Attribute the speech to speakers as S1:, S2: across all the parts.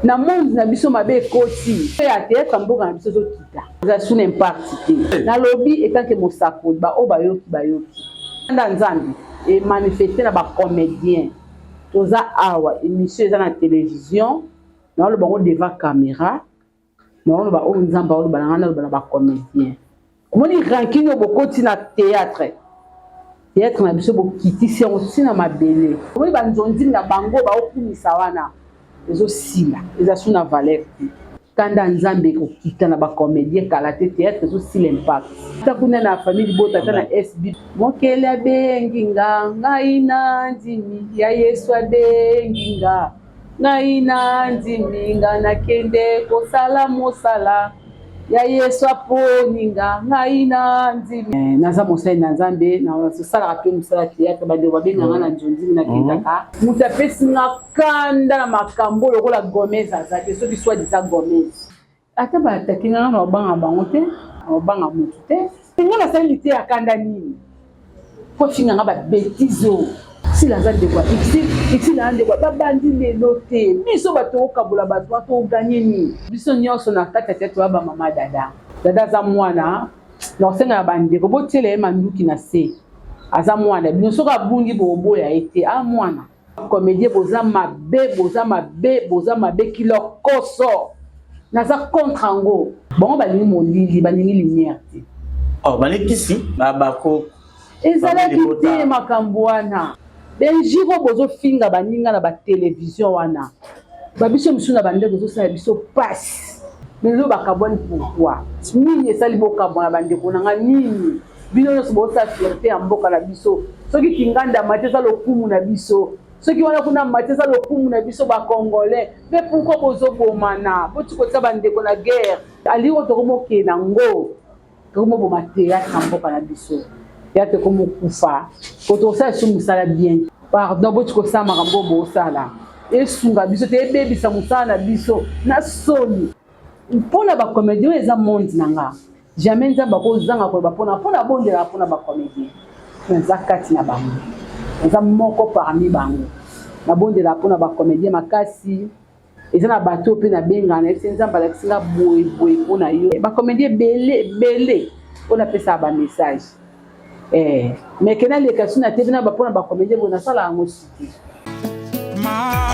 S1: Na monde na biso mabe ekoti ya theatre mboka na biso ezokita eza sous impact te. Nalobi etant que mosakoli ba oyo bayoki bayoki. Kanda Nzambe e manifeste na ba comediens. Toza awa emission eza na television naoloba yango devant camera naoloba oyo Nzambe aoloba na ngai naloba na ba comediens. Omoni rancune oyo bokoti na theatre theatre na biso bokitisi yango ntina mabele. Omoni ba nzonzing na bango baokumisa wana ezosila eza su na valeur te. Kanda ya Nzambe ekokita na ba comedien kala te theatre ezosila impact. Ata kuna na famille libota ata na SB. Mokeli abengi nga ngai na ndimi ya Yesu abengi nga ngai na ndimi nga nakende kosala mosala ya Yesu aponi nga ngai na ndimi. Eh, naza mosali na Nzambe nasalaka mpe mosala théâtre bandeko babenga nga na nzonzimi nakendaka mm. moto apesi nga kanda na makambo lokola Gomez aza te soki soit disant Gomez ata baatake nga na obanga bango te na obanga moto te nga nasali liteya kanda nini po afinga nga ba betise oyo sila aza ndeko ya xil xil aza ndeko babandi lelo te biso bato okabola bato wana toganye nini biso nyonso na kati ya teatre ya bamama dada dada aza mwana na kosenga na bandeko botiela ye manduki na se aza mwana bino soki abungi boboya ye te a mwana Comedien boza mabe boza mabe boza mabe kilokoso naza contre yango bango balingi molili balingi lumière te
S2: oh, balekisi babako
S1: ezalaki te makambo wana benjiro bozofinga baninga na batelevizio wana babiso mosusu na bandeko ezosala biso pasi lelo bakabwani pourkui nini esali bokabwana bandeko na nga nini Bino nyonso bosala fierte ya mboka na biso. Soki kinganda mati eza lokumu na biso. Soki wana kuna mati eza lokumu na biso ba congolais. Mais pourquoi bozobomana? Boti kotia bandeko na guerre. Aliko tokomokende na ngo. Tokomoboma théâtre na mboka na biso. Théâtre ekomokufa. Po tosala lisusu mosala bien. Pardon boti kosala makambo oyo bosala. Esunga biso te ebebisa mosala na biso na soni. Mpo na ba comedien oyo eza monde na nga. Jamais Nzambe akozanga koloba pona pona abondelaka pona ba comedien. Naza kati na bango. Naza moko parmi bango. Nabondelaka pona ba comedien makasi. Eza na bato mpe nabengaka nayebisi Nzambe alakisi nga boye boye pona yo. Ba comedien ebele ebele oyo napesaka ba message. Eh, mais ke naleka su na TV na ba pona ba comedien boye nasala yango su te.
S3: Mama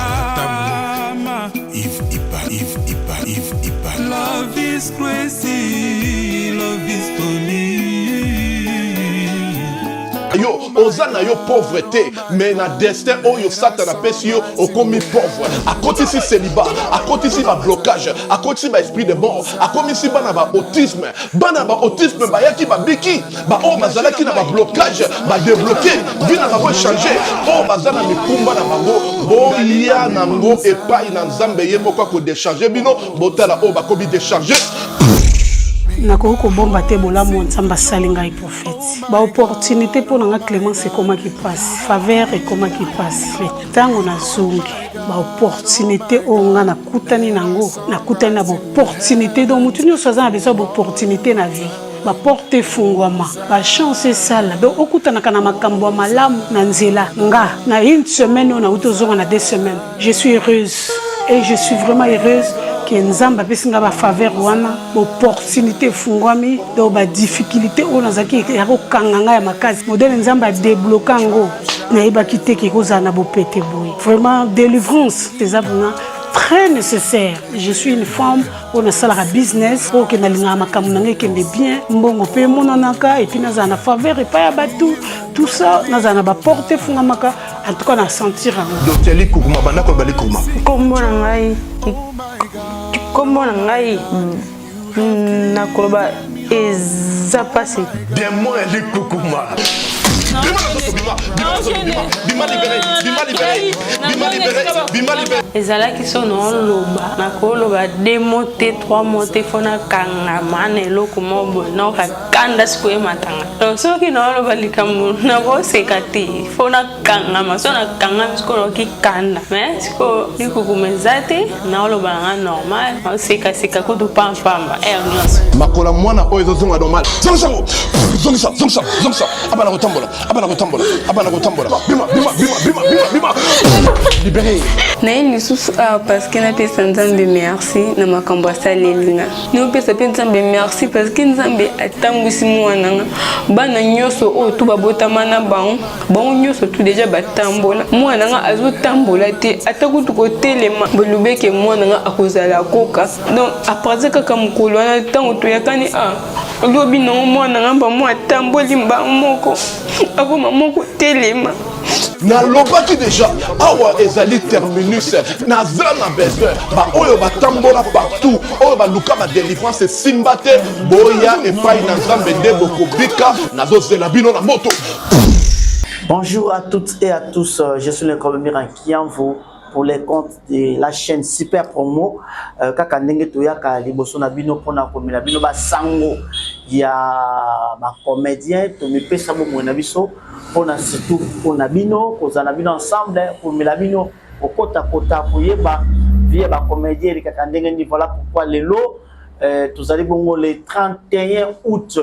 S3: Yves Ipa, Yves Ipa, Yves Ipa. Love is crazy, love is funny.
S4: Yo oza na yo pauvre te mais na destin oyo satana apesi yo okomi pauvre akotisi celibat akotisi ba blocage akotisi ba esprit de mort akomisi bana ba autisme bana ba autisme bayaki babiki baoyo bazalaki na bablocage badebloke vi na bango echange oyo baza na mikumba na bango boya nango epai na nzambe ye moko akodecharge bino botala oyo bakomi decharge.
S5: Nakoki kobomba te bolamu oyo Nzambe asali ngai prophète. Ba opportunité mpo na nga Clemence ekomaki mpasi, faveur ekomaki mpasi. Mais ntango nazongi ba opportunité oyo nga nakutani nango, nakutani na ba opportunité donc motu nyonso aza na besoin ya ba opportunité na vie. Ba porte efungwama, ba chance esala donc okutanaka na makambo ya malamu na nzela. Nga na une semaine oyo nauti ozonga na deux semaines, je suis heureuse et je suis vraiment heureuse que Nzambe apesi nga ba faveur wana, ba opportunité efungwami donc ba difficulté oyo nazalaki ya kokanga nga ya makasi modèle Nzambe a débloquer yango, nayebaki te ke ekozala na bopete boye. Vraiment délivrance eza vraiment très nécessaire. Je suis une femme oyo nasalaka business oyo ke nalingaka makambo na ngai ekende bien, mbongo mpe emonanaka, epuis nazala na faveur epai ya bato, tout ça nazala na baporte efungamaka, en tout cas na sentir yango.
S4: Docteur Likukuma, banda koloba Likukuma.
S6: Kombo na ngai, kombo na ngai nakoloba eza pasi.
S4: Demon ya Likukuma. Bima na nzoto, bima, bima na nzoto, bima, bima libere, bima libere, bima libere, bima libere.
S6: Ezalaki so naoloba, nakoloba deux mots te, trois mots te, fo nakangama na eloko moko boye, naoka kanda sikoyo ematanga. Donc soki naoloba likambo nakoseka te, fo nakangama, so nakangami sikoyo naoki kanda. Mais sikoyo likukuma eza te, naoloba na nga normal, naosekaseka kutu pampamba heure nyonso.
S4: Makolo ya mwana oyo ezozonga normal. Zongisa yango, zongisa, zongisa, zongisa, abanda kotambola. Abanda kotambola, abanda kotambola. Bima, bima, bima, bima, bima, bima. Libéré.
S6: Naye lisusu awa parceke napesa Nzambe merci na makambo asaleli nga. Naopesa mpe Nzambe merci parceke Nzambe atambwisi mwana nga. Bana nyonso oyo tu babotama na bango, bango nyonso tu deja batambola. Mwana nga azotambola te, ata kutu kotelema. Bolobeke mwana nga akozala koka. Donc à partir kaka mokolo wana ntango toyakani a ah, lobi nango mwana nga mbamo atamboli mbango moko akoma moko telema.
S4: Nalobaki deja awa ezali terminus, naza na besoin baoyo batambola partout, oyo baluka badelivrance esimba te, boya epai na Nzambe nde bokobika. Nazozela bino na moto.
S2: Bonjour à toutes et à tous, je suis le Miran Kiamvu pour les comptes de la chaîne Super Promo. Kaka ndenge toyaka liboso na bino pona komela bino basango ya ba comédien, tomipesa bomoi na biso pona surtout pona bino kozala na bino ensemble, komela bino kokota kota koyeba vie ya ba comédien elekaka ndenge nini. Voilà pourquoi lelo tozali bongo le 31 août.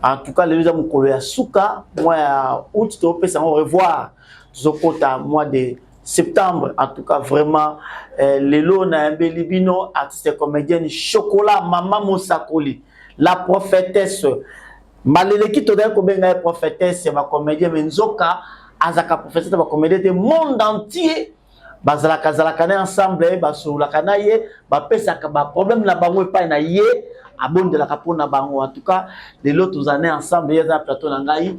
S2: En tout cas lelo eza mokolo ya suka mois ya août, topesa yango au revoir, tozokota mois de septembre. En tout cas vraiment lelo nayambeli bino artiste comédienne Chocolat, mama Mosakoli, la prophétesse. Maleleki tozali kobenga ye prophétesse ya bacomédien, mais nzoka azalaka prophétesse ya bacomédien te, monde entier bazalaka zalaka na ensemble, basololaka na ye, bapesaka baproblème na bango epai na ye, abondelaka mpona bango. En tout cas lelo tozala na ensemble, ye aza na plateau na ngai.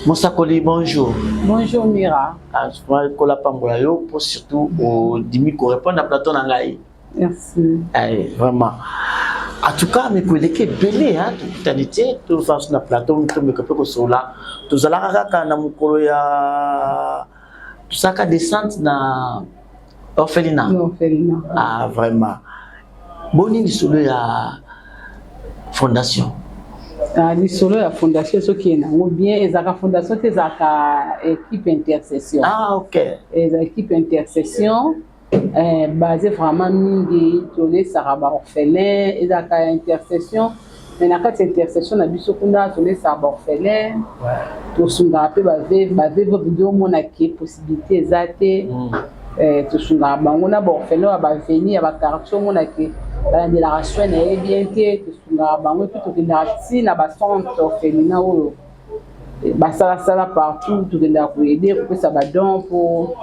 S2: Mosakoli, bonjour.
S1: Bonjour Mira.
S2: Kola pambola yo po surtout odimi korépondre na plateau na ngai.
S1: Merci.
S2: Aye, vraiment. En tout cas, mikolo eleki ebele tokutani te, tozala na plateau, tomeka mpe kosolola. Tozalaka kaka na mokolo ya tosalaka descente na orphelinat.
S1: Orphelinat.
S2: Ah, vraiment. Boni lisolo ya fondation?
S1: Ah, lisolo ya fondation soki nango bien, ezalaka fondation te, ezalaka équipe intercession.
S2: Ah, ok.
S1: Eza équipe intercession basé vraiment mingi tolesaka baorphelin. Ezalaka intercession, mais na kati ya intercession na biso kuna tolesaka baorphelin, tosungaka mpe baveuve. Baveuve oyo omona ke possibilité eza te, tosungaka bango na baorphelin ya baavenue, ya baquartier, omona ke balandelaka soin na ye bien te, tosungaka bango. Epuis tokendaka ntina bacentre orphelinat oyo basalasala partout, tokendaka koaider, kopesa badon, mpo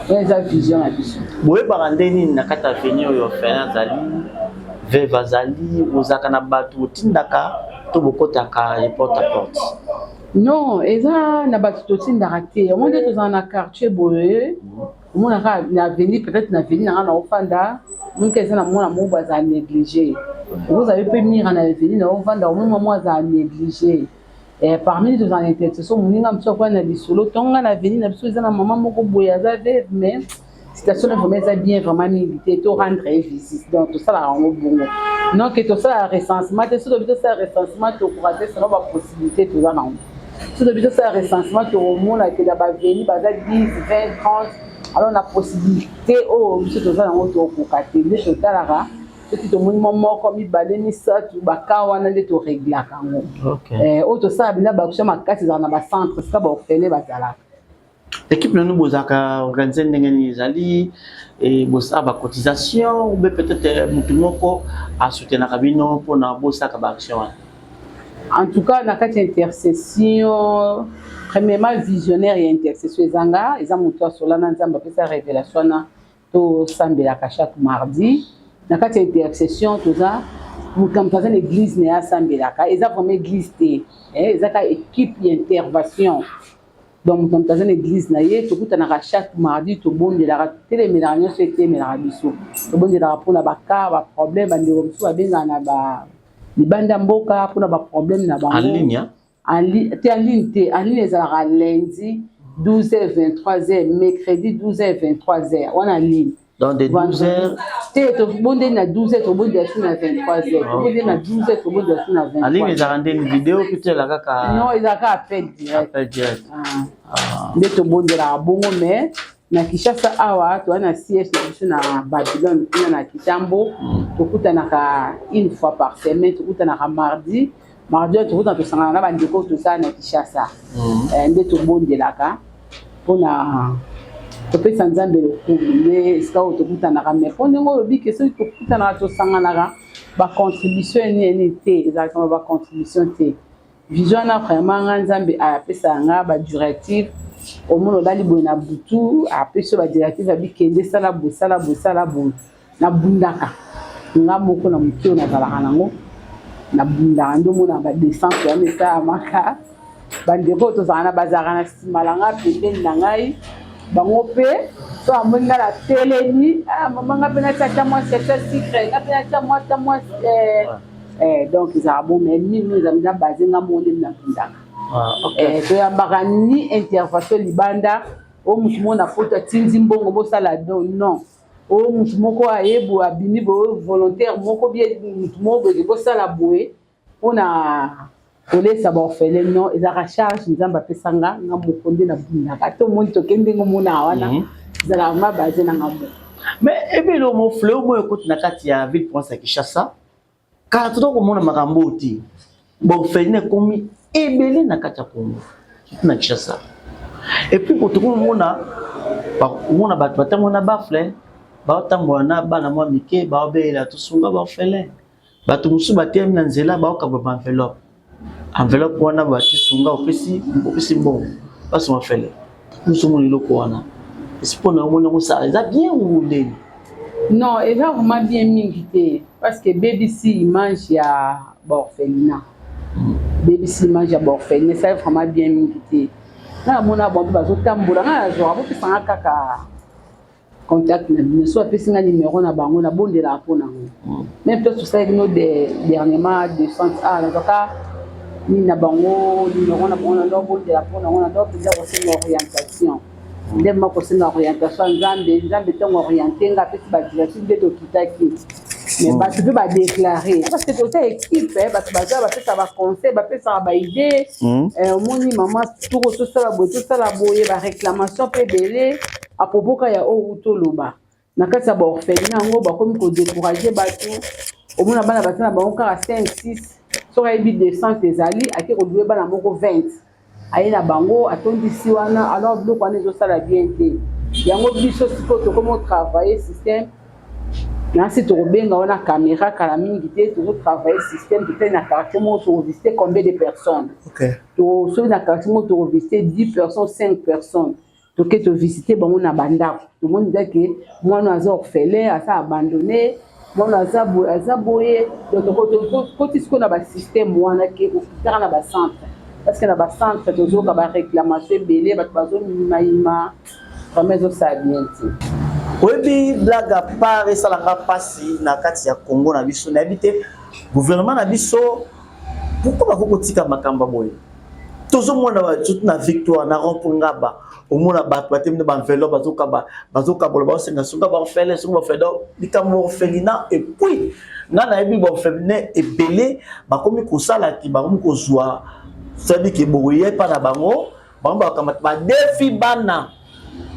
S1: oyo eza vision na biso.
S2: Boyebaka nde nini na kati ya avenue oyo orphelin azali, veuve azali? Ozalaka na bato otindaka to bokotaka de porte à porte?
S1: Non, eza na bato totindaka te. Yango nde tozala na quartier boye, omonaka na avenue, peut-être na avenue nanga na ofanda, omonika eza na mwana moko boye azala négligé. Okozala mpe Mira na avenue na ovanda, omoni mwa azala négligé. Parmi tozala na intercession, moninga mosusu akoya na lisolo tonga na avenue na biso eza na mama moko boye aza veuve, mais situation na vraiment eza bien vraiment mingi te, to rendre ye visite. Donc tosalaka yango bongo, non ke tosalaka recensement te. Soki tobi tosala recensement, tokoka te selon bapossibilité toza nango. Soki tobi tosala recensement, tokomona ke na baavenue baza 10, 20, 30. Alors na possibilité oyo biso toza nango, tokoka te. Nde totalaka soki tomoni mwa moko, mibale, misato, baka wana nde toreglaka yango. Oyo tosala bina baaction makasi ezala na bacentre sika baorphelin bazalaka.
S2: Équipe na bino bozalaka organise ndenge nini? Ezali bosala bacotisation ou bien peut-être motu moko asoutenaka bino mpona bosalaka baaction wana?
S1: En tout cas na kati ya intercession, premièrement visionnaire ya intercession ezanga, eza moto asola na Nzambe, apesa révélation wana. Tosambelaka chaque mardi. Na kati ya intercession toza moto na moto aza na église na ye asambelaka. Eza vraiment église te, eza kaka équipe ya intervention. Donc moto na moto aza na église na ye, tokutanaka chaque mardi, tobondelaka, totelemelaka nyonso etelemelaka biso, tobondelaka mpona baka baproblème. Bandeko mosusu babengaka na ba libanda mboka mpona baproblème na bango.
S2: En ligne, hein?
S1: Te, en ligne te. En ligne ezalaka lundi 12h 23h, mercredi 12h 23h, wana en ligne.
S2: Donc de 12h?
S1: Te, tobondeli na 12h, tobondela su na 23h, tobondeli na 12h, tobondela su na 23.
S2: En ligne ezalaka nde vidéo pitela kaka?
S1: Non, ezalaka appel direct.
S2: Appel direct.
S1: Ah. Nde tobondelaka bongo. Mais na Kinshasa awa toza na siège na biso na Babylone kuna na Kitambo. Tokutanaka une fois par semaine, tokutanaka mardi. Mardi wana tokutana, tosangana na bandeko oyo tosala na Kinshasa. Nde tobondelaka mpona topesa Nzambe lokumu, nde esika oyo tokutanaka. Mais mpo ndenge olobi ke soki tokutanaka, tosanganaka, bacontribution nini te, ezalaka ma bacontribution te. Vision wana vraiment, nga Nzambe apesaka nga badirective. Omona olali boye na butu, apesi yo badirective, abikende, sala boye, sala boye, sala boye. Nabundaka nga moko na moke oyo nazalaka nango, nabundaka nde omona badescente wana esalamaka. Bandeko oyo tozalaka na bazalaka na nsima na nga, pembeni na ngai, bango mpe so amoni nga na telemi: "Ah, mama, nga mpe natia ata mwasi, atia sucre, nga mpe natia mwa ata mwasi." Donc ezalaka bon, mais mingi ezali na base nga moko nde nabundaka. Toyambaka ni intervention libanda oyo motu moko na poto atindi mbongo bosala don, non. Oyo motu moko aye boye, abimi boye, volontaire moko bie, motu moko boye, bosala boye mpona kolesa baorphelin, non. Ezalaka charge Nzambe apesanga nga moko nde nabundaka. Te omoni toke ndenge omona wana, ezalaka ma base na nga moko.
S2: Mais ebele omo fléau moko ekoti na kati ya ville province ya Kinshasa. Kala toza komona makambo oyo te. Baorphelinat ekomi ebele na kati ya Congo, surtout na Kinshasa. Et puis tokomona omona bato batambola na baffle, baotambola na bana mwa mike, baobelela tosunga baorphelin. Bato mosusu batelemi na nzela, baokaba baenveloppe. Enveloppe wana bati sunga, opesi, opesi mbongo, basunga orphelin. Mosu omona eloko wana esi mpona omoni yango sala eza bien ou ndeni?
S1: Non, eza vraiment bien mingi te, parce que ebebisi image ya baorphelinat, ebebisi image ya baorphelinat. Esali vraiment bien mingi te. Nga namona bango bazotambola, nga nazwaka bopesanga kaka contact na bino. So apesi nga numéro na bango, nabondelaka mpo nango. Même place tosalaki no dernièrement descente, ah, nazwaka nini na bango, numéro na bango, nando bondela mpo nango, nando mpenza kosenga orientation. Nde ma kosenga orientation ya Nzambe. Nzambe ntango oriente nga, apesi badirective, nde tokitaki. Mais bato mpe badéclare, parce que toza équipe, bato baza, bapesaka baconseil, bapesaka baidée. Omoni mama, toko tosala boye, tosala boye. Baréclamation mpe ebele apropoka ya oyo toloba na kati ya baorphelinat yango, bakomi kodécourage bato. Omona bana baza na bango kaka 5, 6. Soki ayebi descente ezali, ake kolouer bana moko 20, aye na bango, atondisi wana. Alors biloko wana ezosala bien te. Yango biso sikoyo tokomi otravaille système nasi, tokobenga wana caméra kala mingi te. Tozotravaille système, totali na quartier moko, tokovisite combien de personnes. Soki na quartier moko tokovisite 10 personnes, 5 personnes, toke tovisite bango na bandako, tomoni eza ke mwana aza orphelin, aza abandonné, mwana aza boye, aza boye. Donc tokoti sikoyo na basystème wana ke okitaka na bacentre, parce que na bacentre tozoyoka baréclamation ebele, bato bazomimayima, vraiment ezosala bien te.
S2: Oyebi, blague à part, esalanga mpasi na kati ya Congo na biso. Nayebi te gouvernement na biso pourquoi bakoki kotika makambo ya boye. Tozomona surtout na Victoire, na rond-point Ngaba, omona bato batemi na baenveloppe, bazokaba, bazokabola, baosenga sunga baorphelin, sunga baorphelin. Donc likambo orphelinat, et puis nga nayebi baorphelinat ebele bakomi kosala ti bakomi kozwa, c'est-à-dire ke boye epa na bango, bango bakamata badefi bana,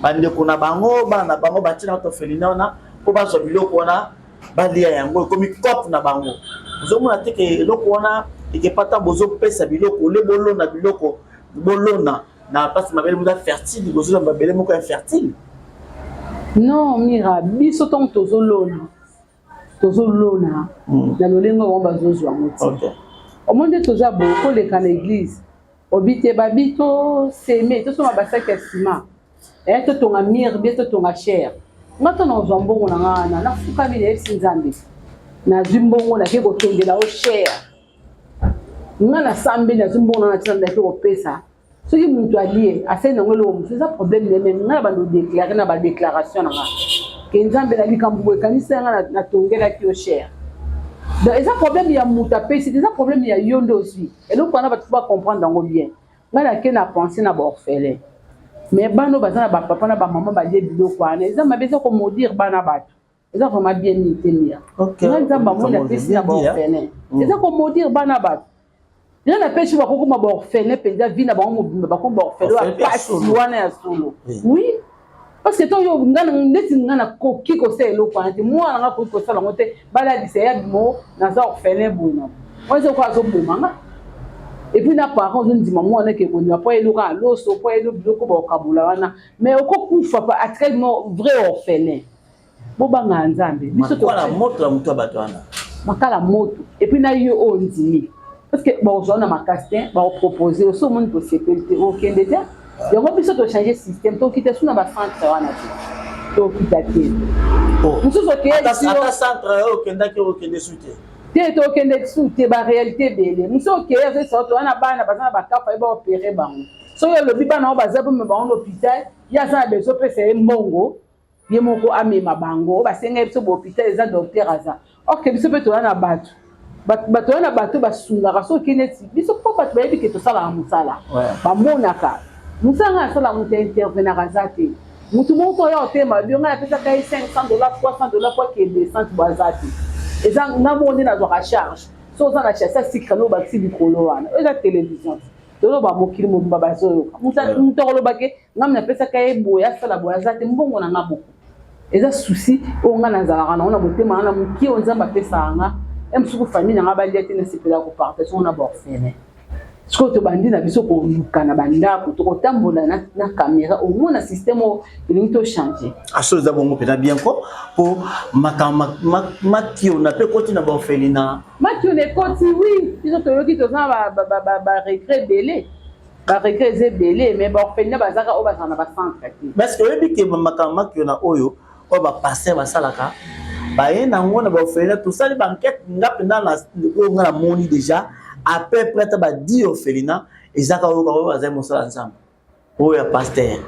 S2: bandeko na bango, bana na bango, batina bato orphelinat wana mpo bazwa biloko wana, balia yango, ekomi coop na bango. Ozomona te ke eloko wana ekepata? Bozopesa biloko ole, bolona biloko, bolona na mpasi, mabele moza fertile, bozolona mabele moko infertile.
S1: Non Mira, biso ntongo tozolona, tozolona na lolenge bango bazozwa yango ti. Omoni nde toza boye, koleka na église, obi te babi toseme, tosomba basaki ya nsima, totonga mur bie, totonga chaire. Nga to nazwa mbongo na nga wana, nafukami, nayebisi Nzambe: nazwi mbongo, nake kotongela o chaire. Nga nasambeli, nazwi mbongo na natina, nake kopesa. Soki moto alie, asali nango eloko mosusu, eza problème na ye. Mais nga na bando déclare na badéclaration na nga ke Nzambe na likambo boye, kanisa nga natongelaki yo chaire. Donc eza problème ya moto apesi te, eza problème ya yo nde ozwi eloko wana. Bato bacomprendre yango bien. Ngai nake na pense na baorphelin, mais bana oyo baza na bapapa na bamama balie biloko wana, eza mabe, eza komaudire bana bato. Eza vraiment bien mingi te, Mira. Nga Nzambe amoni apesi na baorphelin, eza komaudire bana bato. Nga napesi, bakokoma baorphelin mpenza vie na bango mobimba, bakoma baorphelin ya pasi wana ya solo. Oui, parce que ntango yo neti nga nakoki kosala eloko wana te, mwana nga akoki kosala yango te, balalisa ya bimo, naza orphelin boye na wana, eza okoyo azoboma nga. Et puis na parent ozondima mwana eke kondima mpo ayeloka ya loso, mpo ayelo biloko bakokabola wana, mais okokufa atikali mo vrai orphelin. Bobangaka Nzambe. Biso
S2: makala moto ya moto ya bato wana,
S1: makala moto. Et puis na yo oyo ondimi, parce que bakozwa na makasi te, bakopropose oso omoni tosepeli te, okende te. Yango biso tochange système, tokita su na bacentre wana te, tokita te.
S2: Mosusu okeye centre oyo okendaki, okende su te.
S1: Te, tokende su te. Baréalité ebele. Mosusu okeye, azoyesa to wana bana baza na bakafa, ye baopere bango. Soki olobi bana oyo baza bomema bango na hôpital, ye aza na besoin opesa ye mbongo, ye moko amema bango. Oyo basengai biso bahôpital eza docteur aza orke. Biso mpe toza na bato, bato wana, bato basungaka. Soki neti biso, mpo bato bayebi ke tosalaka mosala, bamonaka mosala ngai nasala, moto intervenaka aza te. Motu moko oyo otema bio, ngai napesaka ye 500 $, 300 $ po akende centre bo, aza te. Eza nga moko nde nazwaka charge. So oza na chasse sucre no, bakisi likolo wana. Oyo eza télévision, toloba mokili mobimba bazoyoka. Moto akolobake ngai napesaka ye boye, asala boye, aza te. Mbongo na nga moko eza souci oyo ngai nazalaka nango na motema na mokie oyo Nzambe apesaka nga. E mosuku famille na nga balia te, nasepelaka kopartage ngo na baorphelin. Sikoyo tobandi na biso koluka na bandako, tokotambola na caméra, omona système oyo tolingi tochange.
S2: Aso eza bongo mpenza bien ko, mpo makambo makiona mpe ekoti na baorphelinat.
S1: Makiona ekoti, oui. Biso toyoki, toza na baregret ebele, baregret eza ebele, mais baorphelinat bazaka oyo bazala na bacentre te.
S2: Parce que oyebi ke makambo makiona oyo bapasteur basalaka, baye nango na baorphelinat. Tosali baenquête, nga mpenza oyo nga namoni déjà à peu près ata ba 10 orphelinat ezaka oyoka oyo bazali mosala Nzambe, oyo ya pasteur.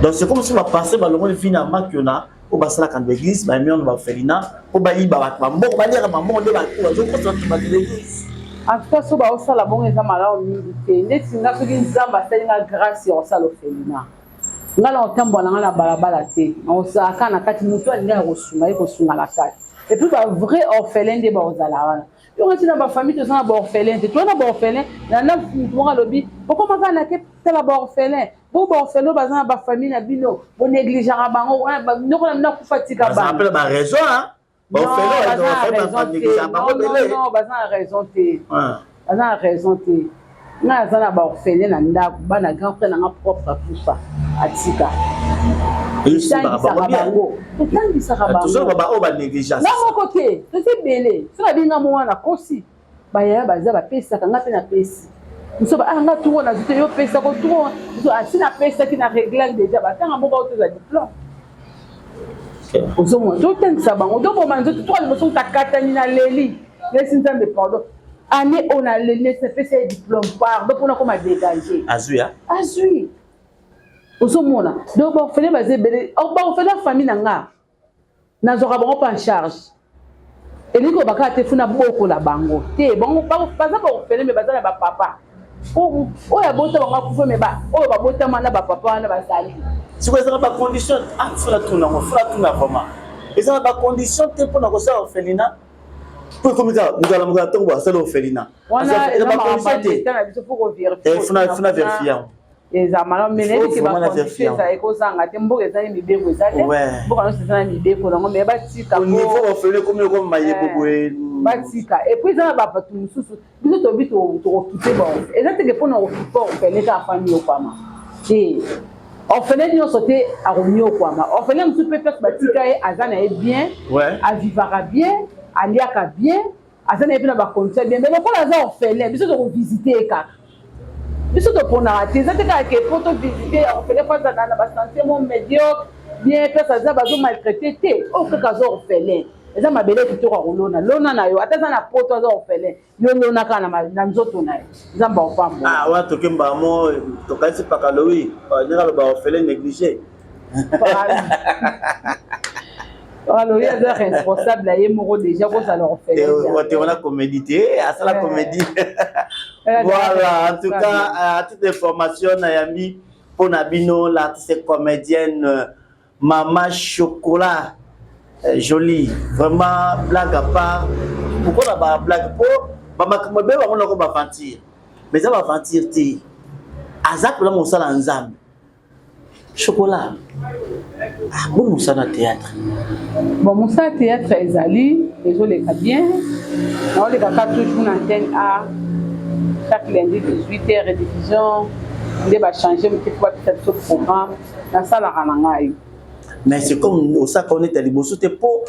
S2: Donc c'est comme si bapasteur balongoli vi na makiona oyo basalaka na baeglise, bayemi wana baorphelinat mpo bayiba bato bambongo, baliaka bambongo nde bazokosa bato bato l'église.
S1: En tout cas, so baosala bongo eza malamu mingi te. Ndeti nga, soki Nzambe asali nga grâce ya kosala orphelinat, nga na kotambola na nga na balabala te, nakozala kaka na kati. Motu alingi ya kosunga ye, kosunga na kati. Et puis bavrai orphelin nde bakozala wana. Yonga ntina bafamille, toza na baorphelin te, toza na baorphelin na mutu moko alobi bokoma kaka nake tala baorphelin bo baorphelin oyo baza na bafamille na bino, bonégligeaka bango. Noko na bino akufa, tika
S2: bana. Baraison.
S1: Baza na raison te, baza na raison te. Ngai aza na baorphelin na ndako, bana grand frère nanga propre akufa atika. Totangisaka bango, totangisaka
S2: bango.
S1: Nga moko te, toza ebele. So nabenga mo wana kosi bayaya baza, bapesaka nga mpe napesi moso. Ah, nga turo nazwi te, yo pesako turo asi napesaki na réglage déjà, batanga moko oyo tozwa diplôme. Ozomona, totangisa bango, toboma nzoto toka liboso. Takatani na leli nesi Nzambe pardon, année oyo naleli nesi napesi ye diplôme, pardon mpona koma dégage.
S2: Azwi.
S1: Azwi. Ozomona, donc baorphelin baza ebele. Baorphelin famille na nga, nazwaka bango mpa en charge. Elingi koloba kaka te funa bokola bango te. Bango baza baorphelin, mais baza na bapapa oyo abota bango akufa, mais oyo babotama na bapapa wana bazali.
S2: Sikoyo eza na bacondition. Ah, funa tuna ngo, funa tuna vraiment, eza na bacondition te mpona kosala orphelinat, mpo ekomi kaka mokala mokala ntongo basala orphelinat.
S1: Wana eza makambo ya leta na biso, faut kovérifier.
S2: Funa vérifie yango.
S1: Eza malamu, mais nayebi ke bacondition eza ekozanga te. Mboka eza ni mibeko eza te, mboka nyonso eza na mibeko nango, mais batika.
S2: Niveau orphelin ekomi okoma mayebo boye.
S1: Batika. Et puis eza na bato mosusu, biso toyebi tokokipe bango. Eza teke mpona kokipe orphelin kaka fa niokwama te, orphelin nyonso te akoniokwama. Orphelin mosusu mpe place batika ye, aza na ye bien, avivaka bien, aliaka bien, aza na ye mpe na bacondition bien, mais lokola aza orphelin, biso tokovisite ye kaka. Biso toponaka te, eza te kaka ke po tovisite orphelin fo azala na basanté mo médiocre bien, place aza bazomaltraite te. Oyo kaka aza orphelin, eza mabele kitoko ya kolona. Lona na yo, ata aza na poto, aza orphelin, yo lona kaka na nzoto na ye, Nzambe akopambola.
S2: Ah, wana tokemba mo tokanisi pakalowi ndenge aloba orphelin négligé.
S1: Alobi aza responsable ya ye moko déjà kozala orphelin.
S2: Te, wana comédie te, asala comédie. Voilà, en tout cas, à toute information, nayambi mpona bino l'artiste comédienne Mama Chocolat Jolie. Vraiment, blague à part, pourquoi na ba blague? Po bamakambo ebele bango nako baventure, mais eza baventure te, aza mpona mosala ya Nzambe. Chocolat, ah, bon, mosala théâtre.
S1: Bon, mosala théâtre ezali, ezoleka bien. Naoleka kaka toujours na antenne A. Chaque lundi 18h rediffusion nde bachange moke mpo bapesa biso programme, nasalaka na ngai.
S2: Mais c'est comme osaka oneta liboso te, mpo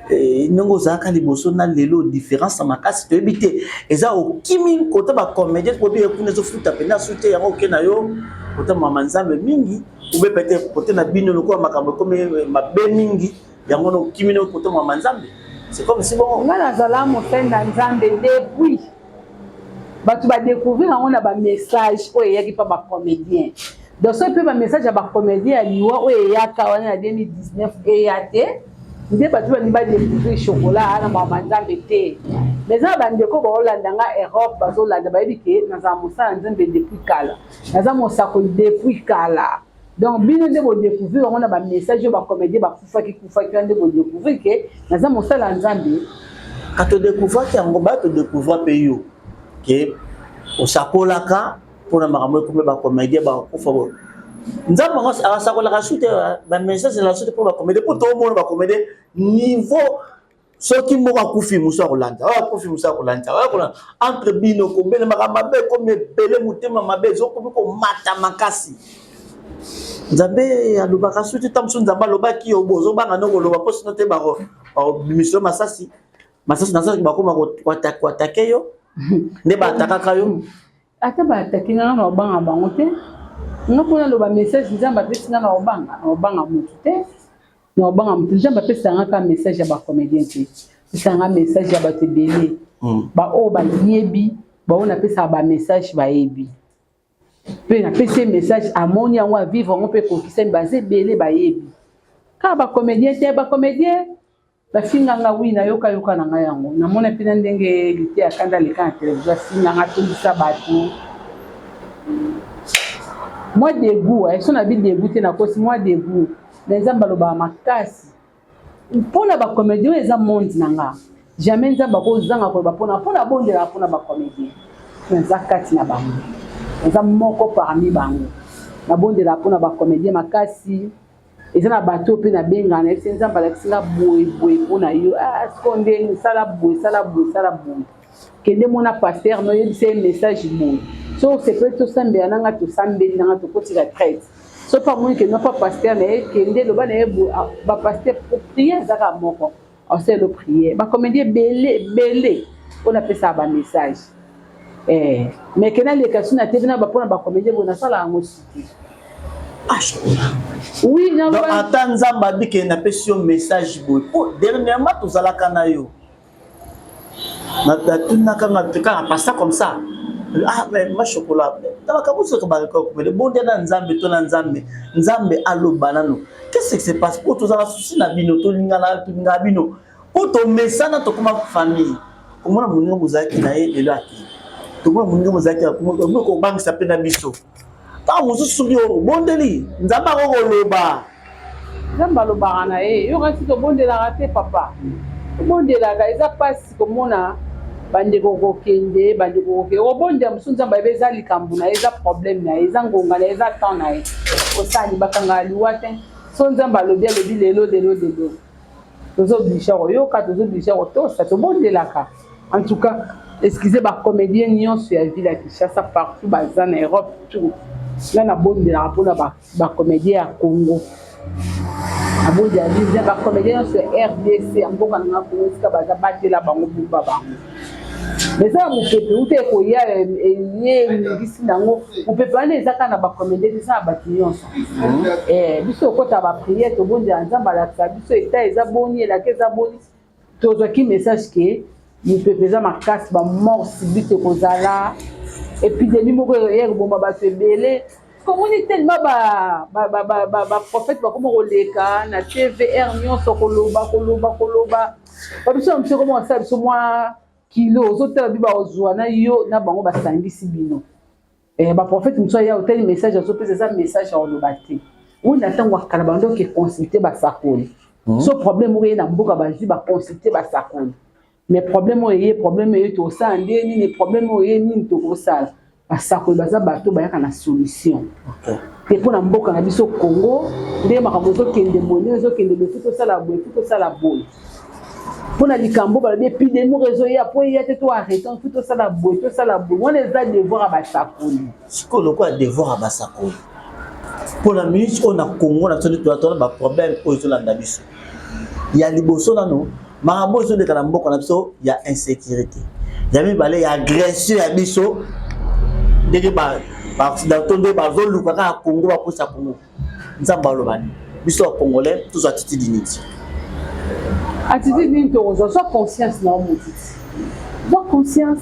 S2: ndenge ozalaka liboso na lelo, différence ya makasi toyebi te. Eza okimi kota bacomédien po bie kuna ezofuta mpenza su te, yango oke na yo kota mama Nzambe mingi, ube peut-être kote na bino lokola makambo ekomi mabe mingi, yango na okimi na kota mama Nzambe. C'est comme si bongo.
S1: Nga nazala mosali na Nzambe depuis. Bato badécouvrir yango na bamessage oyo eyaki mpa bacomédien. Donc soki mpe bamessage ya bacomédien ya liwa oyo eyaka wana na 2019 eya te, nde bato balingi badécouvrir Chocolat na mama Nzambe te. Mais eza na bandeko baolanda nga Europe, bazolanda, bayebi ke nazala mosala Nzambe depuis kala, naza mosakoli depuis kala. Donc bino nde bodécouvrir yango na bamessage oyo bacomédien bakufaki kufaki wana, nde bodécouvrir ke naza mosala ya Nzambe.
S2: Ka todécouvraki yango, baya todécouvrir mpe yo ke osakolaka mpona makambo ekomi, bacomédien bakufa boye. Nzambe yango asakolaka su te, bamessage na su te mpo bacomédien, mpo toomona bacomédien niveau soki moko akufi, mosu akolanda, oyo akufi, mosu akolanda, oyo akolanda. Entre bino kobelemaka mabe ekomi ebele, motema mabe ezokomi komata makasi. Nzambe alobaka su te. Ta mosusu Nzambe alobaki yo, bozobanga no koloba mpo sino te bakobimiso masasi, masasi nasalaki, bakoma koattaquer yo nde baattaquaka yo.
S1: Ata baattaquer nga, nga na obanga bango te. Nga mpona loba message Nzambe apesi nga, na obanga, na obanga motu te, na obanga motu. Nzambe apesaka nga kaka message ya bacomédien te, apesaka nga message ya bato ebele. Baoyo bayebi, baoyo napesaka bamessage bayebi mpe napesi ye message, amoni yango, avivre yango mpe ekokisami. Baza ebele bayebi, kaka bacomédien te. Bacomédien bafinganga, wi, nayokayoka na ngai yango, namona mpena ndenge lite ya kanda aleka na televizio, afinganga, atondisa bato. Mwa dégoût so nabi dégoût te, nakosi. Mwa dégoût na Nzambe alobaka makasi mpona bacomédien oyo eza monde na nga. Jamais Nzambe akozanga koloba mpona bondelaka mpona bacomédien. Naza kati na bango, naza moko parmi bango, nabondelaka mpona bacomédien makasi. Eza na bato mpe nabengaka, nayebisi Nzambe alakisi nga boye boye mpona yo. Ah, siko ndenge sala boye, sala boye, sala boye, kende mona pasteur, noyebisa ye message boye. So osepeli, tosambela nanga, tosambeli nanga, tokoti retraite. So mpe amoni kende mpa pasteur na ye, kende loba na ye boye. Bapasteur, prière eza kaka moko, osala prière. Bacomédien ebele ebele mpo napesaka bamessage, mais ke naleka su na TV na mpona bacomédien boye, nasala yango suki.
S2: Oui. Ata Nzambe abike, napesi yo message boye, po dernièrement tozalaka na yo, natunaka nga kaka pasta comme ça: ah mais ma Chocolat, makambo soki bakomele bonde na Nzambe to na Nzambe, Nzambe aloba nano, qu'est-ce qui se passe? Po tozala souci na bino, tolingana, tolingaka bino, po tomesana, tokoma famille. Komona moninga bozalaki na ye lelo akei, tomona moninga bozalaki kobangisa mpe na biso. Ntango mosusu soki obondeli, Nzambe akokoloba.
S1: Nzambe alobaka na ye, yoka si tobondelaka te papa, tobondelaka. Eza mpasi komona bandeko kokende, bandeko kokende. Obondela mosusu, Nzambe ayebi eza likambo na ye, eza problème na ye, eza ngonga na ye, eza temps na ye. Osali bakangaka liwa te. So Nzambe alobi, alobi lelo, lelo, lelo, tozooblige koyoka, tozooblige kotosa. Tobondelaka. En tout cas, excusez bacomédien nyonso ya ville ya Kinshasa, partout baza na Europe, tout. Nga nabondelaka mpona bacomédien ya Congo, nabondela bino bacomédien nyonso ya RDC, ya mboka na nga Congo, esika baza, batela bango, bumba bango. Mais eza na mopepe uta ekoya, eye eningisi nango. Mopepe wana eza kaka na bacomédien, eza na bato nyonso. Biso okota baprière, tobondela, Nzambe alakisa biso eta eza boni, elaka eza boni. Tozwaki message ke mopepe eza makasi, bamort subite ekozala, épidémie moko eya koboma bato ebele. Komoni tellement baprophète bakoma koleka na TVR nyonso, koloba, koloba, koloba. Babiso na biso koma kosala biso mwa kilo, ozotala bi bakozwa na yo na bango, basangisi bino. Baprophète mosusu aya, otali message azopesa, eza message ya koloba te. Oyo na ntango ya kala bandoki consulte basakoli. So problème moko eye na mboka, bazwi, baconsulte basakoli. Mais problème oyo eye, problème oyo tokosala nde nini? Problème oyo eye, nini tokosala? Basakoli baza bato bayaka na solution te mpo na mboka na biso Congo. Nde makambo ezokende boye, ndenge ezokende boye, fu tosala boye, fu tosala boye. Mpo na likambo balobi epidemie oyo ezoya mpo eya te, to arrete mpo tosala boye, tosala boye. Wana eza devoir ya basakoli.
S2: Sikoyo lokola devoir ya basakoli mpo na minute oyo na Congo na biso nde tozala baproblème oyo ezolanda biso. Ya liboso nano, makambo oyo ezoleka na mboka na biso ya insécurité, ya mibale ya agression ya biso ndenge baoccidentaux nde bazoluka kaka Congo, bakosa Congo. Nzambe aloba nini? Biso ya Congolais tozwa attitude nini?
S1: Attitude nini tokozwa? Zwa conscience na yo motiti, zwa conscience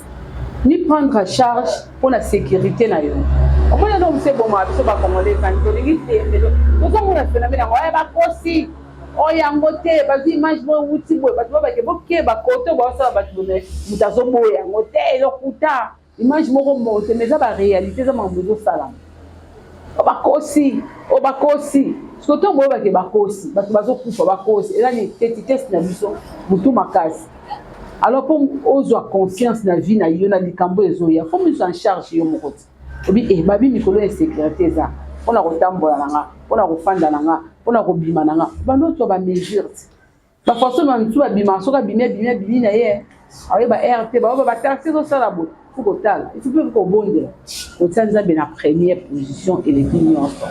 S1: ni prendre en charge mpona sécurité na yo. Omoni eloko mosu ebomaka biso Bacongolais ezani tolingi te, tozomona phénomène yango aya bakosi oyo yango te, bazwi image moko ewuti boye, bato babake bokeba kote baosala bato boye, moto azoboya yango te, elokuta image moko monte, mais eza baréalité, eza makambo ezosalama. Bakosi oyo bakosi, soki ntango boyebake bakosi, bato bazokufa, bakosi, eza ni tetitesi na biso motu makasi. Alors mpo ozwa conscience na vie na yo na likambo ezoya, faut mise en charge yo moko ti obi e babi mikolo ya insécurité eza mpona kotambola na nga, mpona kofanda na nga, mpona kobima na nga, bando ozwa bamesure ti bafaçon na mosusu babima. Soki abimi, abimi, abimi na ye, aoyeba rt baoba bataxi ezosala boye. Faut kotala, il faut mpe kobondela, kotia Nzambe na première position eleki nyonso.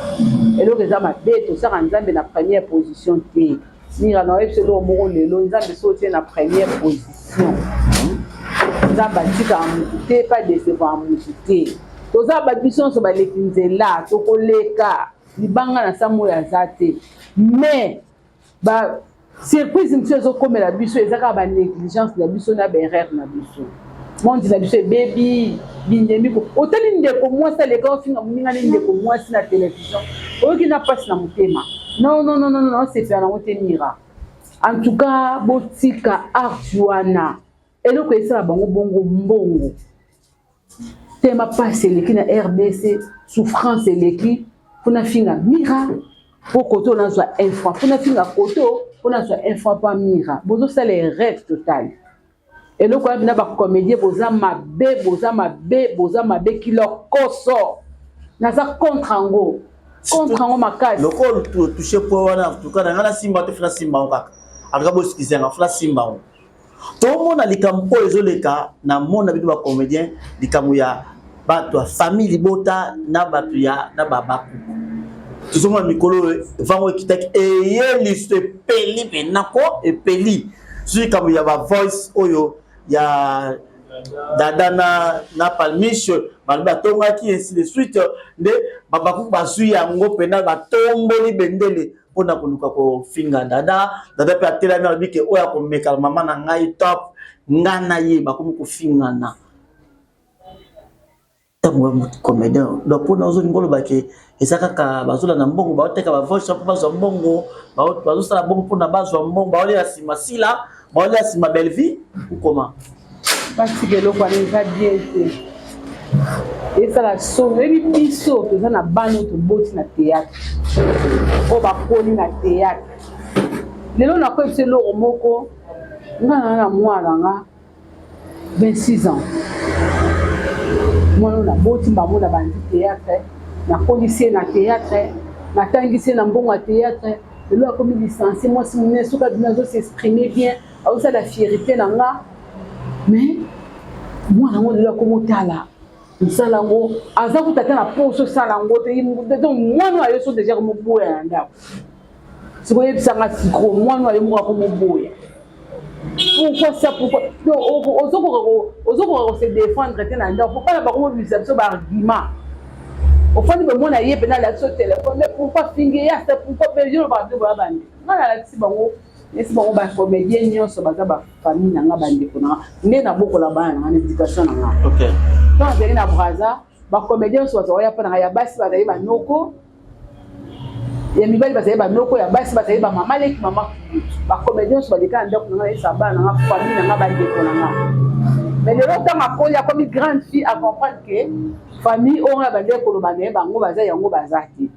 S1: Eloko eza mabe, tosaka Nzambe na première position te. Mira, na oyebi eloko moko lelo, Nzambe so otie na première position, Nzambe atikaka motu te, pa décevoir motu te. Toza bato, biso nyonso baleki nzela, tokoleka libanga na sa moyo aza te, mais ba surprise mosusu ezokomela biso eza kaka banégligence na biso na baerreur na biso. Monde na biso ebebi bindemi. Otali ndeko mwasi aleka ofinga moninga ne ndeko mwasi na télévision, oyoki na mpasi na motema. Non, non, non, non, non, osepela nango te. Mira, en tout cas botika art wana. Eloko esala bango bongo, mbongo tema, mpasi eleki na RDC, souffrance eleki. Mpona finga Mira, mpo koto nazwa un franc, mpona finga koto, mpo nazwa un franc mpa Mira, bozosala erreur totale. Eloko wana bina bacomédien, boza mabe, boza mabe, boza mabe kilokoso. Naza contre yango, contre yango makasi.
S2: Lokola touche point wana, en tout cas na ngai nasimba te, funa simba yango kaka. En tout cas bosikisa yanga, funa simba yango. Tomona likambo oyo ezoleka na mona bino bacomédien, likambo ya bato ya famille libota na bato ya na babaku. Tozomona mikolo oyo vango ekitaki, eye liso epeli mpena ko epeli soki likambo ya bavoice oyo ya Dada na Palmiche, balobi batongaki, ainsi de suite. Nde babakuku bazwi yango mpena, batomboli bendele mpona koluka kofinga Dada. Dada mpe atelami, alobi ke oyo akomeka mama na ngai top, nga na ye bakomi kofingana. Ntango comédien, donc mpona ozolinga oloba ke eza kaka bazolanda mbongo, baoteka bavoice mpo bazwa mbongo, bazosala bongo mpona bazwa mbongo, baolela nsima Sila, baolela nsima Bellevie okoma?
S1: Batika eloko wana, eza bien te, esala soni. Oyebi, biso toza na bana oyo toboti na théâtre, oyo bakoli na théâtre. Lelo nakoyebisa eloko moko, nga na mwana nga 26 ans, mwana oyo naboti bango na bandi théâtre, nakolisi ye na théâtre, natangisi ye na mbongo ya théâtre. Lelo akomi licencié, mwasi monene. Soki abimi, azos'exprime bien, azosala fierté na nga. Mais mwana yango lelo akomi otala mosala yango, aza kuta ata na poso osala yango te. Donc mwana oyo ayo so déjà komoboya na ndako. Sikoyebisanga siko, mwana oyo moko akomoboya, pourquoi ça? Pourquoi? Donc ozokoka kose défendre te na ndako po bana bakomobimisa biso baargument. Ofandi bomona ye mpena alakisi yo telefone, mais pourquoi fingi ye asa? Pourquoi mpe yo lobaka mpe boya bande? Nga nalakisi bango, nesi bango bacomédien nyonso baza bafamille na nga, bandeko na nga, nde nabokola bana na nga na éducation na nga. Ntango azali na Braza, bacomédien nyonso bazala oya mpo na nga. Ya basi bazali banoko, ya mibali bazali banoko, ya basi bazali bamama leki, mama. Bacomédien nyonso baleka na ndako na nga, nayesa bana na nga, famille na nga, bandeko na nga. Mais lelo ntango akoli, akomi grande fille, acomprendre ke famille oyo nga bandeko koloba na ye, bango baza yango, baza te.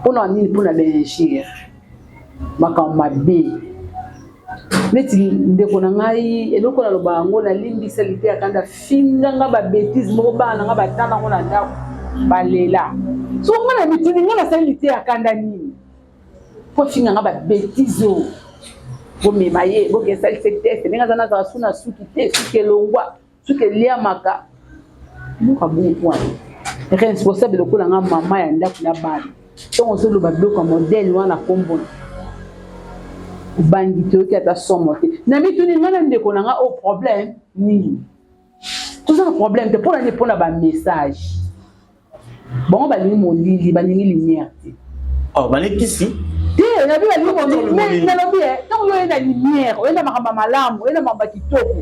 S1: Mpona nini? Mpona bainjure, makambo mabe neti ndeko na ngai. Eloko naloba yango, nalimbisa lite ya kanda, finganga babêtises moko, bana na ngai batala yango na ndako, balela. So nga na mituni, nga nasali lite ya kanda nini mpo finganga babêtises oyo? Bomema ye, boke esalise test, ndenge aza nazala su na suki te, suki elongwa, suki eliamaka. Biloko ya bongo wana. Responsable lokola nga mama ya ndako na bana. Ntango ozoloba biloko ya modèle wana kombo obangi te, oyoki ata somo te. Na mituni nga na ndeko na nga oyo problème nini? Toza na problème te, mpona nini? Mpona ba message. Bango balingi molili, balingi lumière te.
S2: Oh, balingi kisi?
S1: Te, nabi balingi molili. Mais nalobi eh, ntango yo oye na lumière, oye na makambo ya malamu, oye na makambo ya kitoko,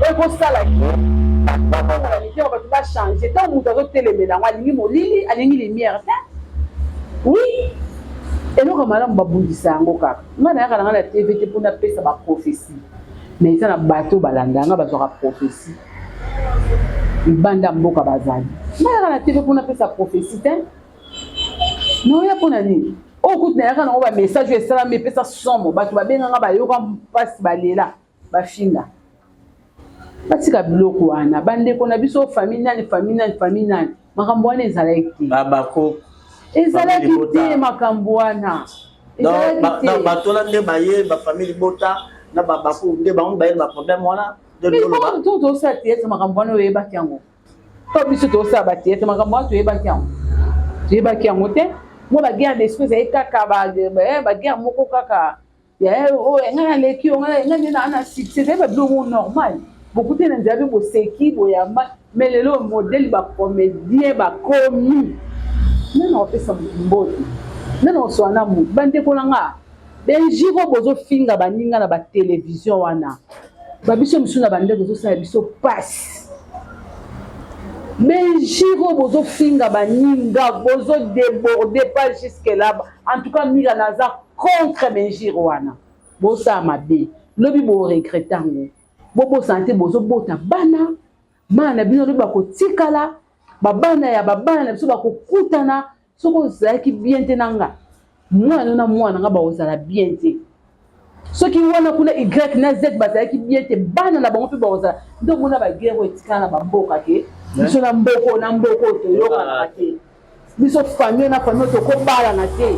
S1: oyo ekosala ke bato babongola mitema, bato bachange. Ntango moto azotelemela yango, alingi molili, alingi lumière te. Oui, eloko ya malamu babundisa yango kaka. Ngai nayaka na ngai na TV te mpo napesa ba prophetie. Mais eza na bato balanda nga bazwaka prophetie. Libanda mboka bazali. Nayaka na TV mpo napesa prophetie te. Naoya mpo na nini? Oyo kutu nayaka nango ba message oyo esalami epesa somo. Bato babenga nga bayoka mpasi balela bafinga. Batika biloko wana. Bandeko na biso famille nani famille nani famille nani. Makambo wana ezalaki te.
S2: Babako.
S1: Ezalaki te makambo wana.
S2: Ezalaki te. Bato wana nde baye ba famille libota na babako nde bango baye na ba problème wana.
S1: To tosala théâtre makambo wana oyebaki yango. To biso tosala ba théâtre makambo wana toyebaki yango. Toyebaki yango te. Mwa ba guerre d'esprit ezali kaka ba ba guerre moko kaka oyo eh, ngai naleki yo ngai nde naa na succès ezali babiloko moko normal bokutani na nzela mpe boseki boyamba mais lelo modele bacomédien bakomi nani akopesa motu mbote nani akoswana na motu bandeko na nga benjiro bozofinga baninga na batelevizio wana babiso mosusu na bandeko ezosala biso pasi benjiro bozofinga baninga bozodeborde pas jusque là en tout cas mira naza contre benjir wana bosala mabe lobi bo regrette yango bobosana te bozobota bana bana na bino lobi bakotikala babana ya babana na biso bakokutana soki ozalaki bien te na nga mwana na mwana nga bakozala bien te soki wana kuna y na z bazalaki bien te bana na bango mpe bakozala nde omona baguerre oyo etikala na bamboka ke biso na mboko na mboko toyokanaka te biso famille na famille tokobalana te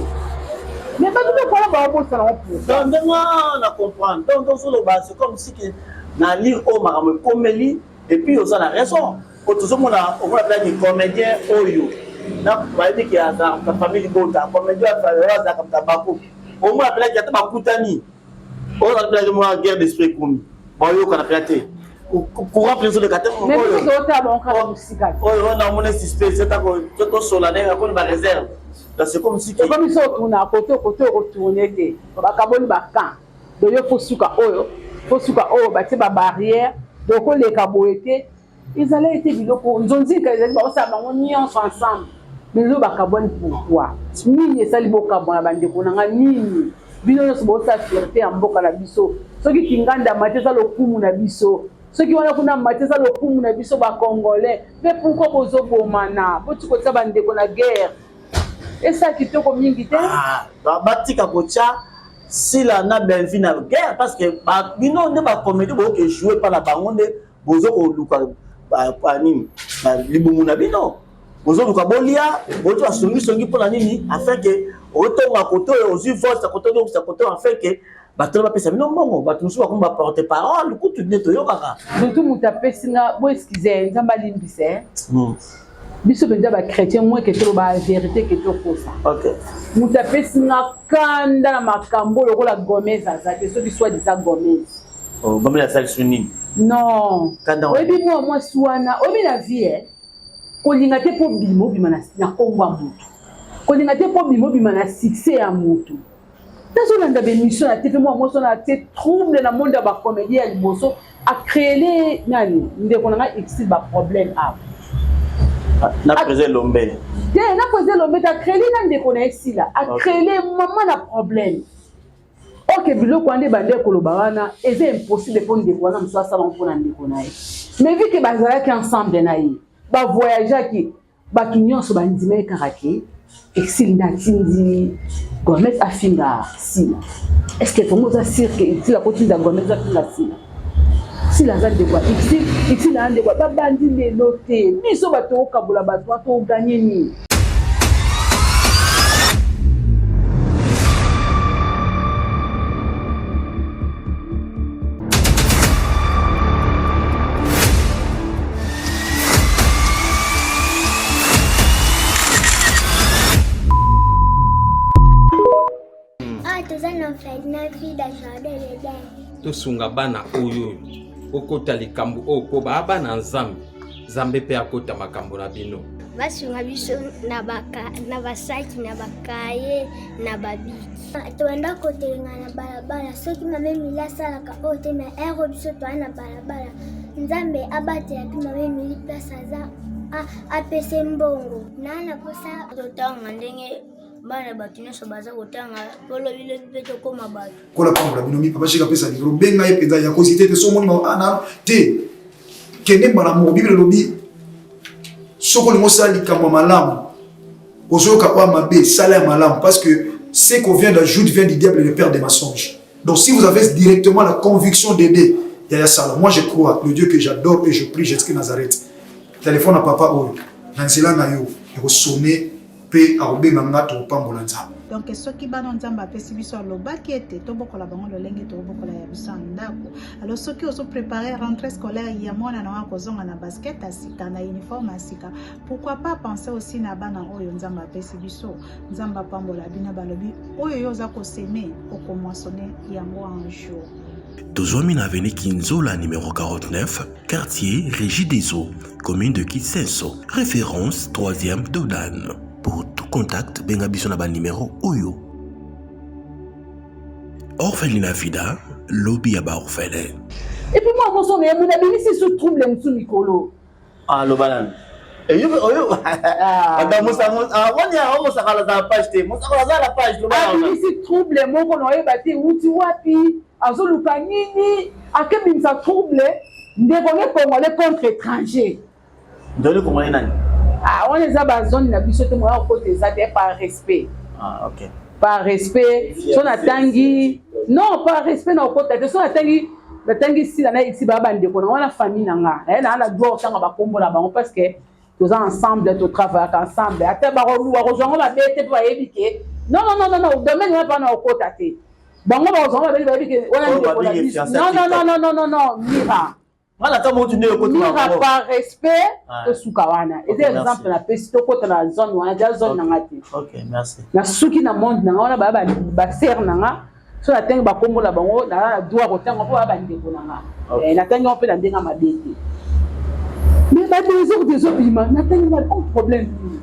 S1: mais bato lokola baobosana ngo
S2: pourquoi ndenge wana na comprendre donc tozoloba c'est comme si que na lire oyo makambo ekomeli et puis oza na raison po tozomona omona mpenaki comédien oyo na bayebi ke azalaka famille libota comédien oyo azalaka moto abako omona mpenaki ata bakutani oyo azalaki mpenaki mwa guerre d'esprit ekomi bayokana mpenza te courant mpenza ezoleka te oyo wana omoni suspect atako tosola ndenge akoni ba réserve donc c'est comme si
S1: ekomi so otuna kote kote okotourne te bakaboli bakamp donc yo fo suka oyo fo suka oyo batie ba barrière donc oleka boye te Ezalaki te biloko nzonzika ezali bakosala bango nyonso ensemble mais lelo bakabwani pourquoi nini esali bokabwana bandeko na nga nini bino nyonso bosala fierté ya mboka na biso soki kinganda mati eza lokumu na biso soki wana kuna mati eza lokumu na biso bacongolais mpe pourquoi bozobomana boti kotia bandeko na guerre esa kitoko mingi te
S2: ah, batika kotya sila na belvi na guerre parce que bino nde bacomédie boyoke joue mpa na bango nde bozo koluka nini libumu na bino bozoluka bolia boti basongisongi mpo na nini afin ke otonga kote oyo ozwi vote kote ozongisa kote oyo afin ke bato bapesa bino mbongo bato mosusu bakomi baporte parole kutu nde toyokaka
S1: surtout moto apesi nga bo excuse nzambe alimbisa eh. Biso mpenza ba chrétien moins ke toloba verité ke tokosa moto apesi nga kanda na makambo lokola gomez aza te soki soit disant gomez
S2: Oh, Gomez asali su nini?
S1: Non. Oyebi mwa mwasi wana, oyebi na vie eh? Kolinga te po bima obima na, na kombo ya mutu. Kolinga te po bima obima na succès ya mutu. Nazolanda ba émission na TV mwa mwasi wana atie trouble na monde ya ba comédien ya liboso, a créer nani ndeko na ngai X ba problème awa.
S2: Ah, na président Lombe.
S1: Te, na président Lombe ta créer na ndeko na Esila, a créer maman na problème. Ok biloko wana nde bande koloba wana eza impossible mpo ndeko wana mosusu asala ngo mpo na ndeko na ye mais vu que bazalaki ensemble na ye bavoyageaki bato nyonso bandimaki kaka ke exil nde atindi Gomez afinga Sila est ce que vraiment oza sûr ke exil akotinda Gomez afinga Sila Sila aza ndeko ya exil exil aza ndeko babandi lelo te biso bato okabola bato wana toganye nini
S7: Tosunga bana oyo oyo bokota likambo oyo mpo baa bana Nzambe. Nzambe mpe akota makambo na bino.
S8: Basunga biso na baka, na basaki na bakaye na babiki. Tobanda kotelenga na balabala soki mama Emilie asalaka oyo te, mais ero biso toa na balabala. Nzambe abatela mpe mama Emilie place aza apese mbongo na na posa totanga ndenge bana bato nyonso baza kotanga mpo lobi lobi mpe tokóma bato.
S9: Kola pambola bino mi papa shika pesa libro benga ye mpenza ya kozite te so omoni ah, te kende mbala moko. Biblia elobi soki olingi osala likambo ya malamu, ozoyoka oyo mabe, sala ya malamu, parce que ce qu'on vient d'ajoute vient du diable, le père des mensonges. Donc si vous avez directement la conviction d'aider yaya, sala. Moi, je crois le Dieu que j'adore et je prie, Jésus Nazareth. Téléphone à papa oyo na nzela na yo ekosone mpe akobenga nga, tokopambola Nzambe.
S10: Donc soki bana Nzambe apesi biso, alobaki ete tobokola bango lolenge tokobokola ya biso ya ndako. Alors soki ozoprépare rentrée scolaire ya mwana na yo, akozonga na basket ya sika, na uniforme ya sika, pourquoi pas penser aussi na bana oyo Nzambe apesi biso? Nzambe apambola bino. Balobi oyo yo oza kosemer, okomoissonner yango un jour.
S11: Tozwami na avenue Kinzola numéro 49, quartier Régie des Eaux, commune de Kisenso, référence 3e Dodan. Pour tout contact, benga biso na ba numéro oyo. Orphelinat Vida, lobby ya ba orphelin.
S1: Et puis moi moso na ye mona abimisi su trouble mosu mikolo.
S2: Aloba nani? Oyo mosakala aza na page te, mosakala aza na page.
S1: Abimisi trouble moko na oyeba te wuti wapi, azoluka nini, akebimisa trouble ndeko ne congolais contre étranger.
S2: Ndeko congolais nani?
S1: Ah, wana eza bazone na biso te, moya kokota eza te, par respect.
S2: Ah, okay.
S1: Par respect, so natangi, non, par respect na okota te. So natangi, natangi sila na esi baya bandeko na wana, famille na nga naye naa na droit otanga bakombo na bango, parce que toza ensemble, totravaillaka ensemble. Ata bakozwa yango mabe te, mpo bayebi ke non, non, non, non, domaine wana mpana okota te. Bango bakozwa yango mabe, bayebi ke wana ndeko na biso. Non, non, non, non, non, non, Mira.
S2: Wana kama otu nde okoti.
S1: Mira, par respect, tosuka wana. Eza exemple napesi, tokota na zone wana ja zone na nga te.
S2: Ok, merci.
S1: Nasuki na monde na nga wana, baya basere na nga. So natangi bakombo na bango, naza na droit kotanga mpo baya bandeko na nga. Natangi yango mpe na ndenge mabe te, mais badésordre ezobima. Natangi na o problème nini?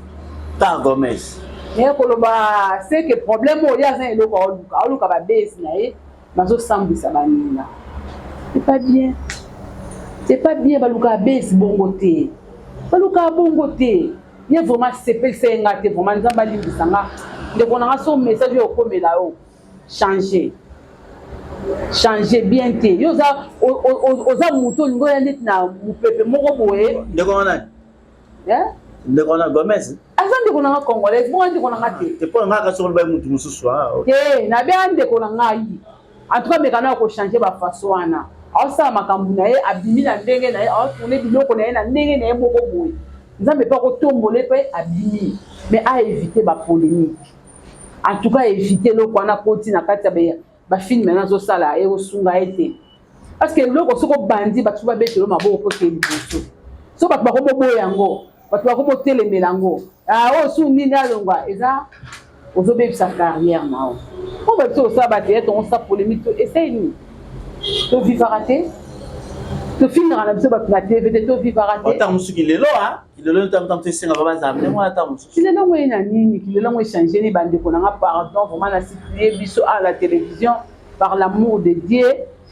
S2: Ta Gomez.
S1: Naye koloba c'est que problème oyo ye aza eloko aoluka, aoluka babase na ye, bazosambwisa baninga. C'est pas bien, c'est pas bien. Balukaka base bongo te, balukaka bongo te. Ye vraiment sepelisa ye nga te. Vraiment, Nzambe alimbisa nga, ndeko na nga. So message oyo okomela yo, changer, changer bien te. Yo oza, oza motu olingi oya neti na mopepe moko boye.
S2: Ndeko wana? Ndeko wana Gomez?
S1: Aza ndeko na nga congolaise bongo, ndeko na nga te.
S2: Te, mpo na nga kasi oloba mutu mosusu.
S1: Te, nabenga ndeko na ngai. En tout cas, meka na kochanger bafaçon wana. Aosala makambo na ye, abimi na ndenge na ye, aotourne biloko na ye na ndenge na ye moko boye. Nzambe mpe akotombola mpe abimi, mais aévite bapolémique. En tout cas, évite eloko wana. Koti na kati ya bafilm na azosala, ekosunga ye te, parce que eloko soki obandi, bato babetelo maboko mpo ke liboso. So bato bakomoboya yango, bato bakomotelemela yango, oyo su nini alongwa, eza ozobebisa carrière na yo. Mpo bato osala bathéâtre, osala polémique, to esai nini? Tovivaka te, tofingaka na biso bato na TV te, tovivaka te.
S2: Ntango mosusu kilelo, kilelo ntango mosusu esengaka bazala ndenge wana, ntango mosusu.
S1: Kilelo yango ye na nini? Kilelo yango échange ni bandeko na nga, pardon, vraiment nasupplie biso à la télévision, par l'amour de Dieu,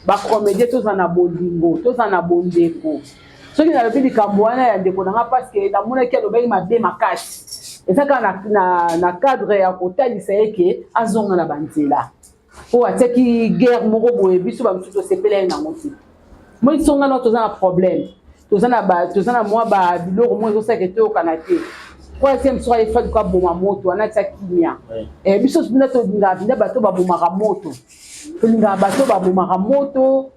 S1: bacomédien tozala na bolingo, tozala na bondeko. Soki nalobi likambo wana ya ndeko na nga, parce que namonaki alobaki mabe makasi, eza kaka na cadre ya kotalisa ye ke azonga na banzela oyo atiaki guerre moko boye. Biso bamosusu tosepela ye nango te. Moi songa na toza na problème, toza na mwa babiloko moko ezosalaka toyokana te. Troisième soki aye faluka aboma moto wana, atia kimia. Biso mpena tolingaka mpenza bato babomaka moto, tolingaka bato babomaka moto,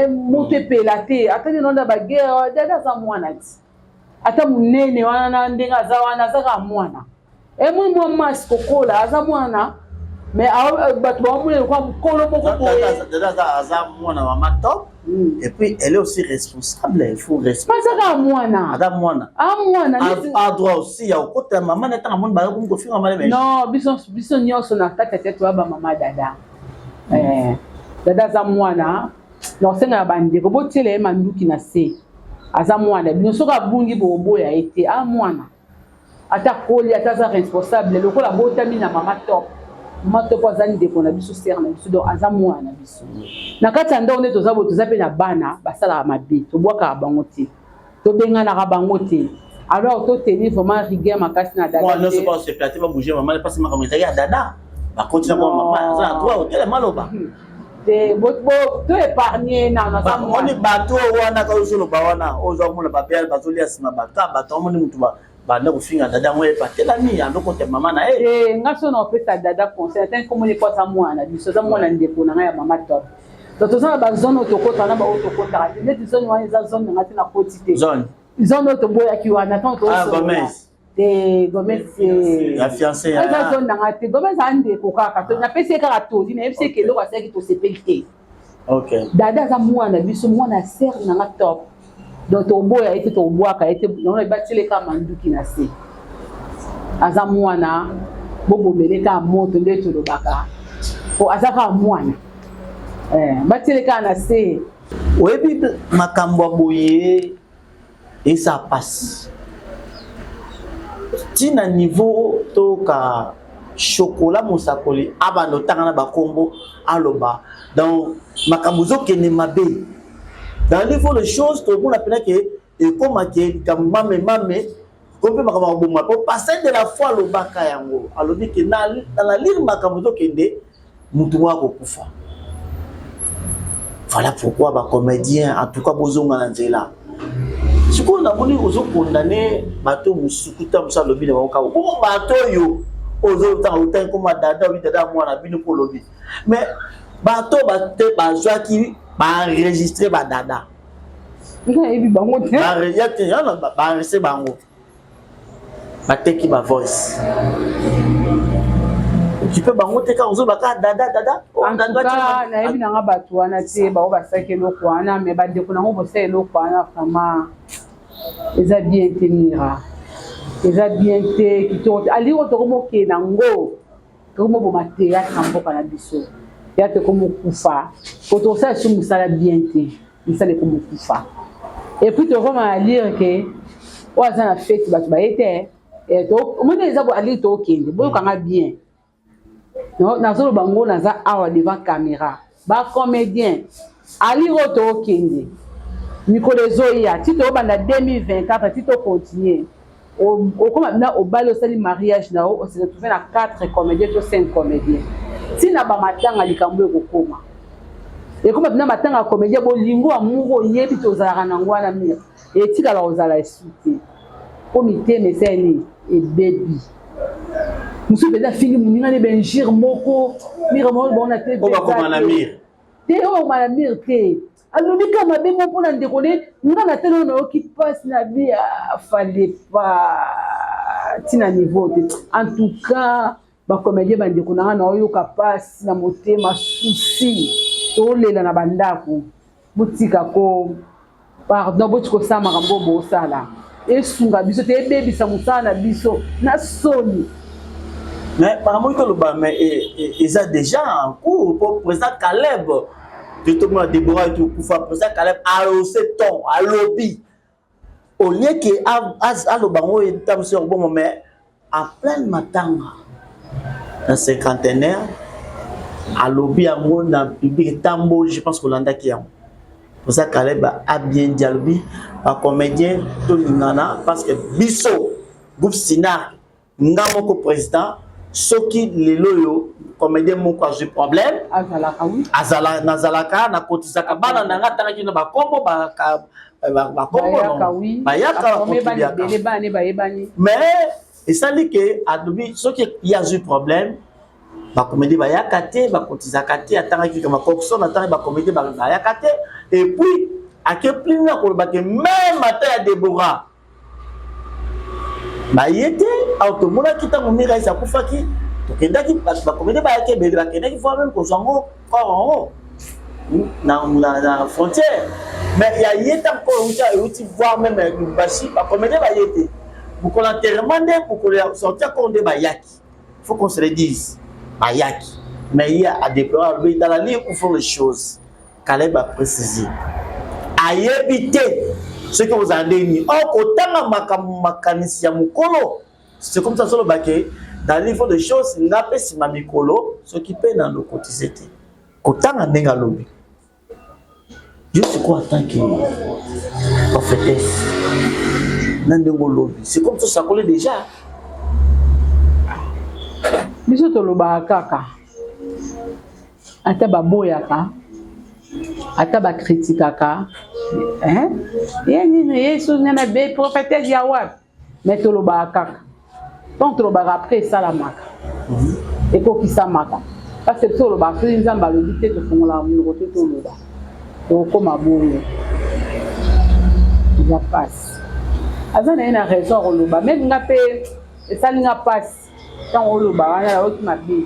S1: moto epela te. Ata nde nonda baguerre, dada aza mwana ti, ata monene wana na ndenge aza wana, aza kaka mwana. Emoi mwa masi kokola, aza mwana, mais bato baomona lokola mokolo moko boye.
S2: Aza mwana mama top, et puis elle est aussi responsable, il faut
S1: respecter. Aza kaka mwana.
S2: Aza mwana.
S1: A mwana.
S2: A droit aussi ya kokota mama na ntango amoni bayokomi kofinga mama.
S1: Non, biso nyonso na kati ya tete toya bamama dada. Dada aza mwana. Nakosenga na bandeko botiela ye manduki na se. Aza mwana bino soki abungi boboya ye te. A mwana. Ata akoli ata aza responsable lokola abotami na mama top. Mama top aza ndeko na biso sœur na biso donc aza mwana na biso. Na kati ya ndako nde toza boye toza pe na bana basalaka mabe tobwakaka bango te. Tobenganaka bango te. Alors to tenir vraiment rigueur makasi na dada.
S2: Moi nyonso ba se plater ba bouger maman parce makambo ezali ya dada. Bakoti na kwa mama aza na droit otelema maloba.
S1: Te bo bo to épargner na na za
S2: moni bato wana ka ozoloba wana ozo mona ba belle bazolia sima baka bato omoni mutu ba banda kofinga dada yango ye batelami ando kote mama na ye.
S1: Eh nga so na opesa dada conseil ata komoni ko aza mwana biso aza mwana ndeko na nga ya mama top. Donc toza na ba zone oyo tokotaka na ba oyo tokotaka te. Neti zone wana eza zone na nga te nakoti te.
S2: Zone.
S1: Zone oyo toboyaki wana ntango
S2: tozosolola. Ah, Gomez.
S1: Te Gomez
S2: ya fiancé
S1: ya. Eza zone na nga te. Gomez aza ndeko kaka. Napesi ye kaka toli, nayebisi ye ke eloko asalaki tosepeli te.
S2: Okay.
S1: Dada aza mwana biso, mwana ya sœur na nga top. Donc toboya ye te, tobwaka ye te. Naona batiele kaka manduki na se. Aza mwana, bobomele kaka moto nde tolobaka. Po aza kaka mwana. Eh, batiele kaka na se.
S2: Oyebi makambo ya boye eza pasi ntina niveau toyoka chocolat mosakoli abanda otanga na bakombo aloba donc makambo ezokende mabe dans niveau de choses tomona mpena ke ekoma ke likambo mame mame ko mpe makambo ya koboma po pasteur de la foi alobaka yango alobi ke na na lire makambo ezokende mutu moko akokufa voilà pourquoi ba comédien en tout cas bozonga na nzela sikoyo namoni ozokondane bato mosusu kuta mosusu alobi na bango kaka bongo bato oyo ozotanga otangi koma dada obi dada mwana bino mpo olobi mais bato bate bazwaki baenregistre badada
S1: nayebi bango te
S2: baenregistre bango bateki ba voice okipe bango te kaka ozoba kaka dada dada
S1: oh, nayebi nanga bato wana te bango basalaki eloko wana mais bandeko nango bosala eloko wana vraiment eza bien te mira eza bien te kitoko te aliko tokomokende yango Tokomoboma théâtre na mboka na biso. Théâtre ekomokufa. Po tokosala lisusu mosala bien te. Mosala ekomokufa. Et puis tokoma na lire ke oyo aza na fete bato baye te. Eh, omoni eza alire tokende. Boyokanga bien. Nazoloba ngo naza awa devant camera. Ba comédien alire oyo tokende. Mikolo ezoya ti tobanda 2024 ti to continuer. Okoma na obali osali mariage na yo ose retrouver na 4 comédien to 5 comédien ntina ba matanga likambo ekokoma ekoma bina matanga ya comédien bolingo amour oyebi tozalaka nango wana mire etikala kozala esu te mpo mitema esali nini ebebi mosusu mpenza afingi moninga ne benjire moko mire moko baona te te oyo bakoma na mire te alobi kaka mabe moko mpona ndeko ne nga na tele oyo nayoki mpasi na bi ah, fallait pas ntina niveau te en tout cas bacomédien bandeko na nga naoyoka mpasi na motema souci tolela na bandako botika ko pardon botika kosala makambo oyo bosala esunga biso te ebebisa mosala na biso na soni
S2: mais makambo oyo toloba mais eza déjà en cours po président Caleb totomona Deborah etokufa président Caleb alose ton alobi au lieu que aloba yango etambusi ya koboma mais en pleine matanga na cinquantenaire alobi yango na public etamboli je pense kolandaki yango oza Caleb a bien dit alobi ba comédien tolingana parce que biso groupe Sinar nga moko président soki lelo oyo comédien moko azwi problème azala nazalaka nakotisaka bana na nga atangaki na bakombo bakombo bayaka bakontribuaka mais esali ke alobi soki ye azwi problème bacomédie bayaka te bakotizaka te atangaki kama corson atangaki bacomédie bayaka te et puis ake plus na koloba ke meme ata ya Deborah baye te awa tomonaki ntango mirais akufaki tokendaki bato bakomede bayaki ebele bakendaki voi meme kozwa yango corps yango na, na, na frontière mais ya ye ntango corps euti euti voir meme lubumbashi bakomede baye te mokolo enterrement nde mokolo ya sorti ya corps nde bayaki faut qu'on se le dise bayaki mais ye adeplore alobi dans la ligne où font les choses. Caleb a précisé ayebi te soki ozala ndenge nini or kotanga makambo makanisi ya mokolo c'est comme ça azoloba ke dans livre de choses nga mpe nsima mikolo soki mpe na lokotise te kotanga ndenge alobi. Yo sikoyo en tant que prophétesse na ndenge olobi c'est comme tosakoli déjà.
S1: Biso tolobaka kaka ata baboyaka ata bakritikaka ye nini yesu nene be prophétesse ya wapi mais tolobaka kaka ntango tolobaka après esalamaka ekokisamaka parce que biso tolobaka soki nzambe alobi te tofungolaka monoko te toloba tokokoma bongo eza mpasi aza na ye na raison ya koloba meme nga mpe esali nga mpasi ntango oloba wana nayoki mabe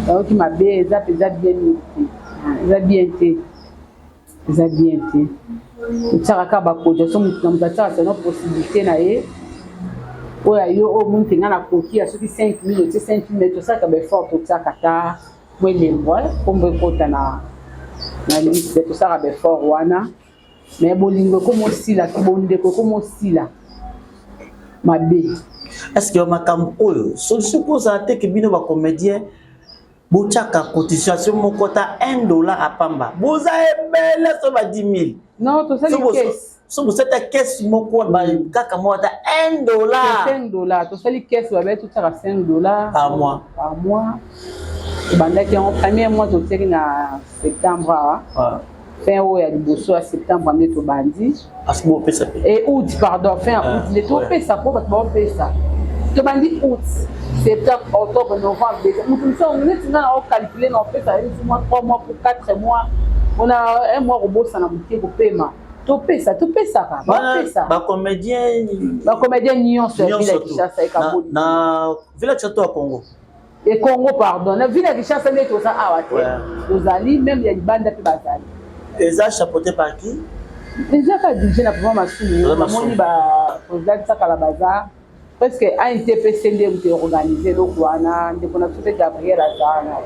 S1: nayoki mabe eza mpenza bien mingi te eza bien te Eza bien te. Totiaka kaka ba cotisation mutu na mutu atiaka selon possibilité na ye. Oyo ya yo oyo omoni ke nga nakoki ya soki 5000 otie 5000 mais tosalaka ba effort totiaka ata mwa elembo kombo ekota na na liste tosalaka ba effort wana mais bolingo ekoma osila bondeko ekoma osila mabe.
S2: Est ce que makambo oyo solution kozala te ke bino ba comédien Botiaka cotisation moko ata 1 dollar à pamba. Boza ebele so ba 10 000.
S1: Non, tosali caisse.
S2: So bosali caisse moko ba kaka moko ata 1 dollar.
S1: 5 dollars. Tosali caisse ba betu totiaka 5 dollars
S2: par mois.
S1: Par mois. Ebandaki yango premier mois totiaki na septembre awa. Ah. Fin oyo ya liboso ya septembre nde tobandi.
S2: Parce que bopesa pe.
S1: Et août pardon, fin ah, août nde topesa po bato baopesa. Tobandi août, septembre, octobre, novembre, décembre. Moto mosusu neti nga na ocalcule na opesa ye mosusu mwa 3 mois pour 4 mois. Mpona un mois kobosana moke kopema. Topesa, topesaka, bapesa.
S2: Ba comédien
S1: ba comédien nyonso ya ville ya Kinshasa ekaboli.
S2: Na ville ya Kinshasa to ya Congo.
S1: E Congo pardon na ville ya Kinshasa nde toza awa te tozali meme ya libanda mpe bazali.
S2: Eza chapeauté par qui?
S1: Eza kaka dirige na papa Masumu, namoni ba président Tsakala baza presque ANTPC nde moto eorganize eloko wana, ndeko na biso mpe Gabriel aza wana.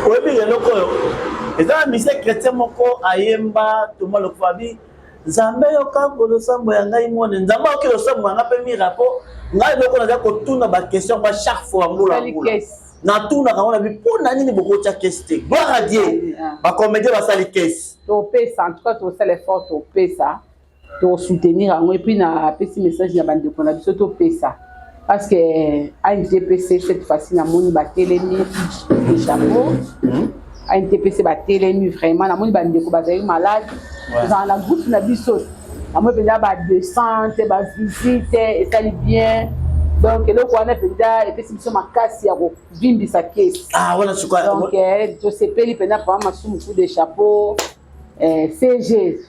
S2: Oyebi eloko oyo eza na musicien chrétien moko ayemba Thomas Lokufabi Nzambe yoka losambo ya ngai mone Nzambe ayoki losambo ya ngai mpe mira mpo ngai eloko naza kotuna ba question ba chaque fois mbula mbula natunaka yango na bi mpo na nini bokotya kesi te gloire à Dieu ah. ba comédien basali kesi
S1: topesa en tout cas tosala effort topesa tosoutenir yango epuis napesi message na bandeko na biso topesa parce que ANTPC cette fois-ci namoni batelemi chapeau hmm? ANTPC batelemi vraiment namoni bandeko bazali malade tozala na groupe na biso namoni mpenza ba descente ba visite esali bien donc eloko wana mpenza epesi biso makasi ya kovimbisa kesi
S2: ah,
S1: donc eh, tosepeli mpenza papa masumu coup de chapeau eh, CG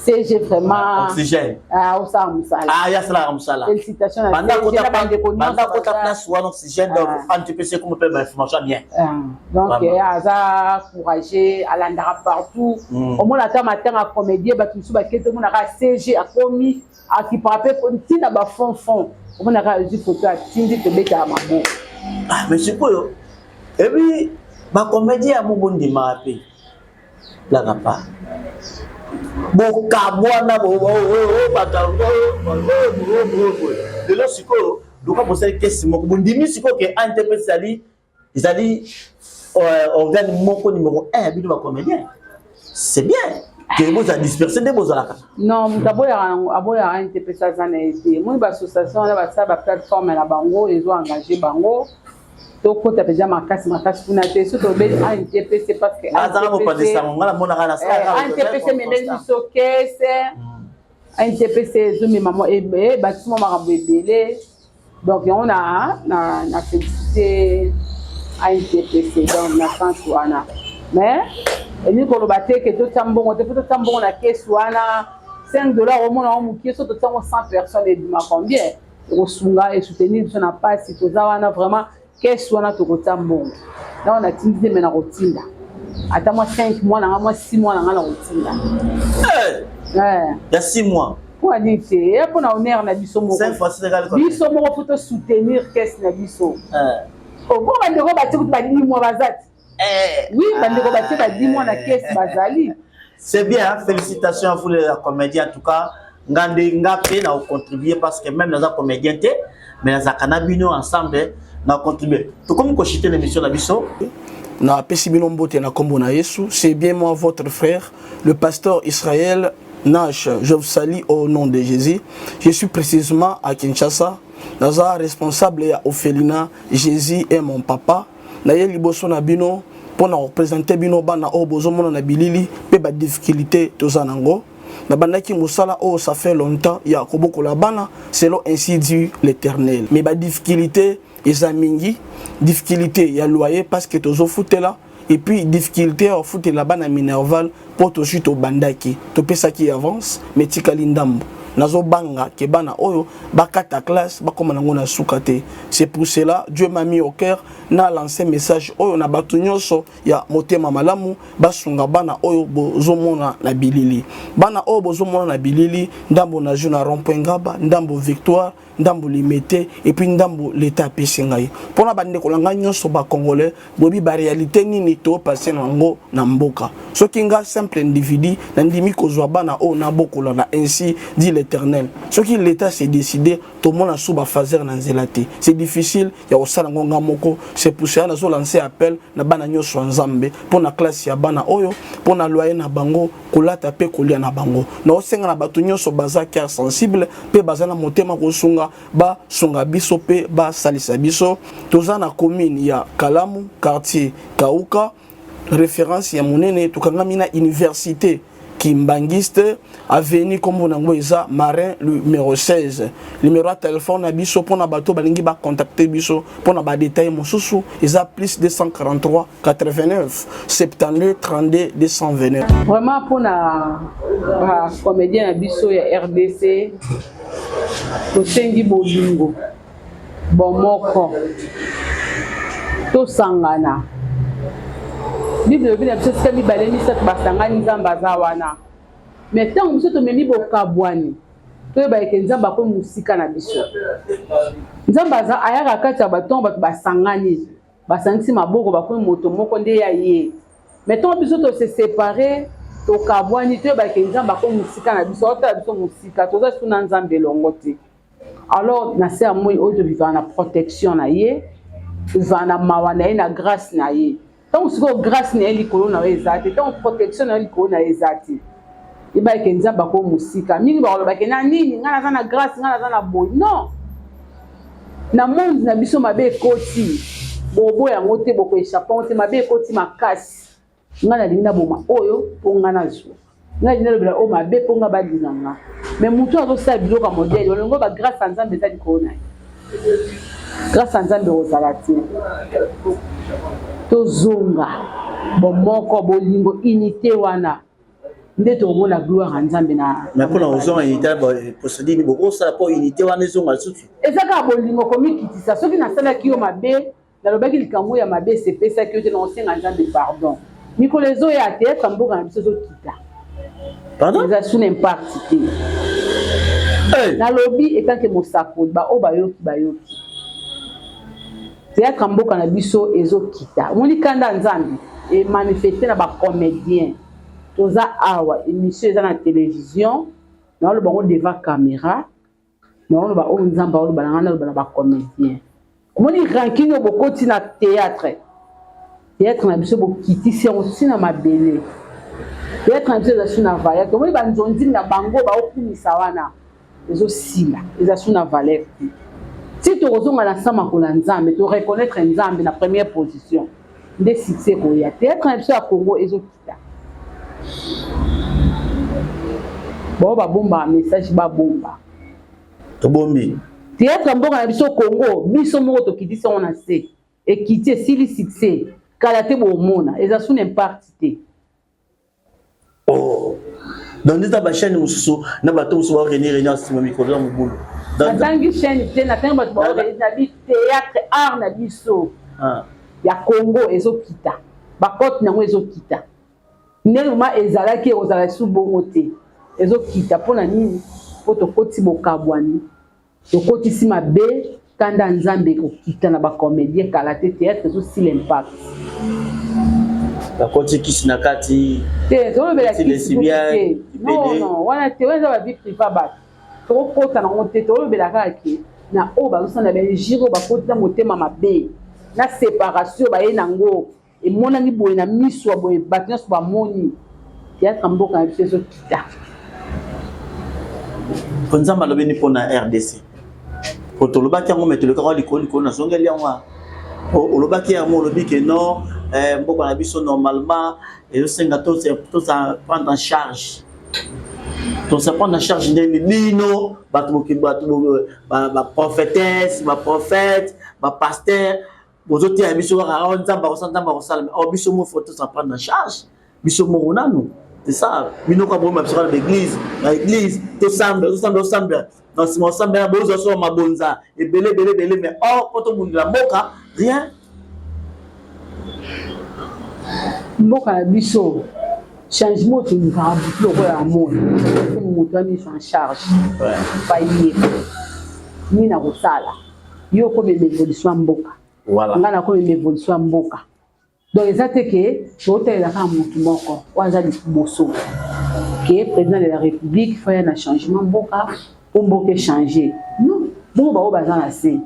S1: CG vraiment
S2: ah, oxygène
S1: ah osala musala
S2: ah ya sala musala
S1: félicitations na
S2: banda kota bandeko banda kota place wana oxygène donc ah. antpc comme pe ba information bien
S1: ah. donc eh, aza courageux alandaka partout hmm. omona ata matanga comédien bato mosusu bakete omonaka CG akomi akipaka mpe ntina ba fond fond omonaka azwi photo atindi tobetaka maboko
S2: ah mais sikoyo ebi ba comédien ya mobondimaka mpe Laka pa. Bokabwana lelo sikoyo loka bosali kesi moko bondimi sikoyo ke antp ezali ezali euh, organe moko numéro 1 ya bino bacomédien c'est bien ke bozala disperse nde bozalaka
S1: non moto aboyaka yango aboyaka ntpc aza na ye te moi baassociation wana basala baplateforme na bango ezo engage bango tokota mpenza makasi makasi kuna te soki tolobeli antpc parce que
S2: azala mopanzi sango nga namonaka na
S1: antpc ememeli biso kese antpc ezomema ebakisi mwa makambo ebele donc yango na na na félicité antpc donc na sens wana mais elingi koloba te ke totya mbongo te mpo totya mbongo na kesi wana 5 dollar omona yango mokie so totya yango 100 personnes ebima combien ekosunga esoutenir biso na pasi toza wana vraiment kesi wana tokotia mbongo nao natindi te me nakotinda ata mwa 5 mois nanga mwa 6 mois nanga nakotinda
S2: eh! eh. ya 6 mois
S1: mpo na nini te eya mpo na honneur na biso moko biso moko fo tosoutenir kese na biso eh. opo bandeko batie kutu ba 10 mois baza te oui bandeko batie ba 10 mois na kese bazali.
S2: C'est bien, hein? Félicitations à vous les comédiens. En tout cas, nga nde nga pe na contribuer parce que même naza comédien te, mais nazalaka na bino ensemble na contribuer. Tokomi kochite na émission na biso.
S12: Napesi bino mbote na kombo na Yesu. C'est bien moi votre frère, le pasteur Israël Nash. Je vous salue au nom de Jésus. Je suis précisément à Kinshasa. Naza responsable ya orphelinat Jésus est mon papa. Naye liboso na bino mpo na kopresente bino bana oyo bozomona na bilili mpe badifficulté toza nango. Nabandaki mosala oyo ça fait longtemps ya kobokola bana selon ainsi dit l'Éternel. Mais badifficulté eza mingi, difficulté ya loyer parce que tozofutela, et puis difficulté ya kofutela bana minerval mpo tozwi tobandaki topesaki avance mais tikali ndambo. Nazobanga ke bana oyo bakata classe bakoma nango na suka te. C'est pour cela Dieu m'a mis au cœur na lancer message oyo na bato nyonso ya motema malamu basunga bana oyo bozomona na bilili. Bana oyo bozomona na bilili, ndambo na jeu na rond-point Ngaba, ndambo Victoire, ndambo Limete, et puis ndambo l'État apesi ngai. Mpona bandeko na ngai nyonso ba Congolais, boyebi ba réalité nini to passer nango na mboka. Soki nga simple individu nandimi kozwa bana oyo nabokola na ainsi dit l'Éternel. Soki l'État s'est décidé, tomona sous ba phaser na nzela te. C'est difficile ya kosala ngo nga moko. C'est pour cela nazo lancer appel na bana nyonso ya Nzambe mpona classe ya bana oyo, mpona loyer na bango, kolata mpe kolia na bango. Naosenga na bato nyonso baza cœur sensible mpe baza na motema kosunga, basunga biso mpe basalisa biso. Toza na commune ya Kalamu, quartier Kauka, référence ya monene. Tokangami na université Kimbanguiste, avenue kombo nango eza Marin numéro 16. Numéro ya téléphone na biso mpona bato balingi bacontacte biso mpona badetail mosusu eza plus 243 89 72 32 229.
S1: Vraiment mpona bacomédien na biso ya RDC, tosengi bolingo, bomoko, tosangana. Bible elobi na biso esika mibale misato basangani, Nzambe aza wana. Mais ntango biso tomemi bokabwani, toyeba ete Nzambe akomi mosika na biso. Nzambe aza ayaka kati ya bato ntango bato basangani, basangisi maboko, bakomi moto moko nde ya ye. Mais ntango biso tose séparé, tokabwani, toyeba ete Nzambe akomi mosika na biso, aotala biso mosika, toza su na Nzambe elongo te. Alors na se ya moi oyo tovivaka na protection na ye, tovivaka na mawa na ye, na grâce na ye. Ntango sikoyo grâce na ye likolo na yo eza te, ntango protection na yo likolo na ye eza te, yeba eke Nzambe akomi mosika. Mingi bakolobake na nini, ngai naza na grâce, ngai naza na boye. Non, na monde na biso mabe ekoti, bobo yango te, bokoéchappe yango te. Mabe ekoti makasi. Ngai nalingi naboma oyo mpo ngai nazwa, ngai nalingi nalobela oyo mabe mpo ngai balinga nga. Mais motu azosala biloko ya modele olongo, ba grâce ya Nzambe eza likolo na ye, grâce ya Nzambe ekozala te. Tozonga bomoko, bolingo, unité wana nde tokomona gloire ya Nzambe na
S2: Mais mpona kozonga unité, procédure nini bokosala mpo unité wana ezonga lisusu?
S1: Eza kaka bolingo, komikitisa. Soki nasalaki yo mabe, nalobaki likambo ya mabe, esepesaki yo te, na kosenga Nzambe pardon. Mikolo ezoya, théâtre mboka na biso ezokita, eza sous impact te. Nalobi etanke mosakoli, baoyo bayoki bayoki. Théâtre mboka na biso ezokita. Omoni kanda ya Nzambe emanifeste na bacomédien. Toza awa, émission eza na télévision, naoloba ngo devant caméra, naoloba oyo Nzambe aoloba na ngai, naloba na bacomédien. Omoni rancune oyo bokoti na théâtre, théâtre na biso bokitisi yango ntina mabele. Théâtre na biso eza su na valeur te. Omoni banzonzini na bango baokumisa wana, ezosila, eza su na valeur te. Ti tokozonga na sa makolo ya Nzambe, toreconnaître Nzambe na première position, nde succès ekoya. Théâtre na biso ya Congo ezokita. Bao babombaka message, babomba.
S2: Tobombi.
S1: Théâtre mboka na biso Congo, biso moko tokitisi yango na se, ekiti, esili succès. Kala te bomona eza suna impact te.
S2: Oh. Donc ndeta bachaîne mosusu na bato mosusu baoreni réunion nsima mikolo ya mobulu.
S1: Natangi chaîne te, natangi bato baoreni na bi théâtre, art na biso ya Congo ezokita, bakote nango ezokita. Ndenge ma ezalaki, ekozala lisusu bongo te. Ezokita mpona nini? Mpo tokoti bokabwani, tokotisi mabe. Kanda ya Nzambe ekokita na bacomédien kala te. Théâtre ezosila impact.
S2: Bakoti kisi na kati.
S1: Te, tolobela kisi te. Non, non, wana te, wana eza ba vie privée bato. Tokokota nango te, tolobela kaka ke na oyo bazosala na bainjure oyo bakoti na motema mabe na séparation baye nango emonani boye na miso ya boye bato nyonso bamoni théâtre mboka na biso ezokita.
S2: Po Nzambe alobi ni mpo na RDC, po tolobaki yango me tolekaka likolo likolo, nazongeli yango. Olobaki yango, olobi ke non, eh, mboka na biso normalement ezosenga toza prendre en charge, toza prendre en charge ndenge bino bato, bato baprophétesse, baprophète, bapasteur bozoteya biso kaka o Nzambe akosala, Nzambe akosala. O biso mo faut toza prendre en charge biso moko nanu. C'est ça, bino ka boma biso kaka baeglise, baeglise, tosambela, tosambela, tosambela, na nsima osambela bozwa so mabonza ebele ebele ebele, mais or po tobundela mboka, rien.
S1: Mboka na biso, changement tolukaka butu lokola ya moi, moto amiso en charge bayeba nini na kosala. Yo okomema évolution ya mboka, ngai nakomema évolution ya mboka. Donc eza te ke totalela kaka motu moko oyo aza liboso, ke président de la République faut aya na changement mboka mpo mboka echange. Non, bongo baoyo baza na se,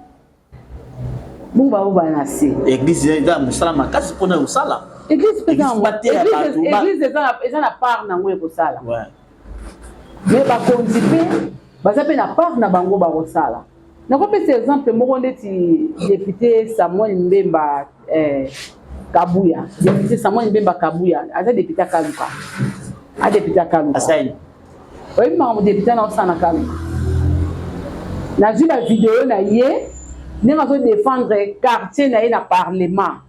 S1: bongo baoyo baza na se.
S2: Église eza mosala makasi mpona kosala.
S1: Église mpe église eza na part nango ekosala, mais bakonzi mpe baza mpe na part na bango bakosala. Nakopesa exemple moko ndeti député Samuel Mbemba Kabuya. Député Samuel Mbemba Kabuya aza député akaluka, adéputé akaluka. Oyebi makambo député na osala na Kaluka? Nazwi bavideo na ye ndenge azodéfendre quartier na ye na parlement.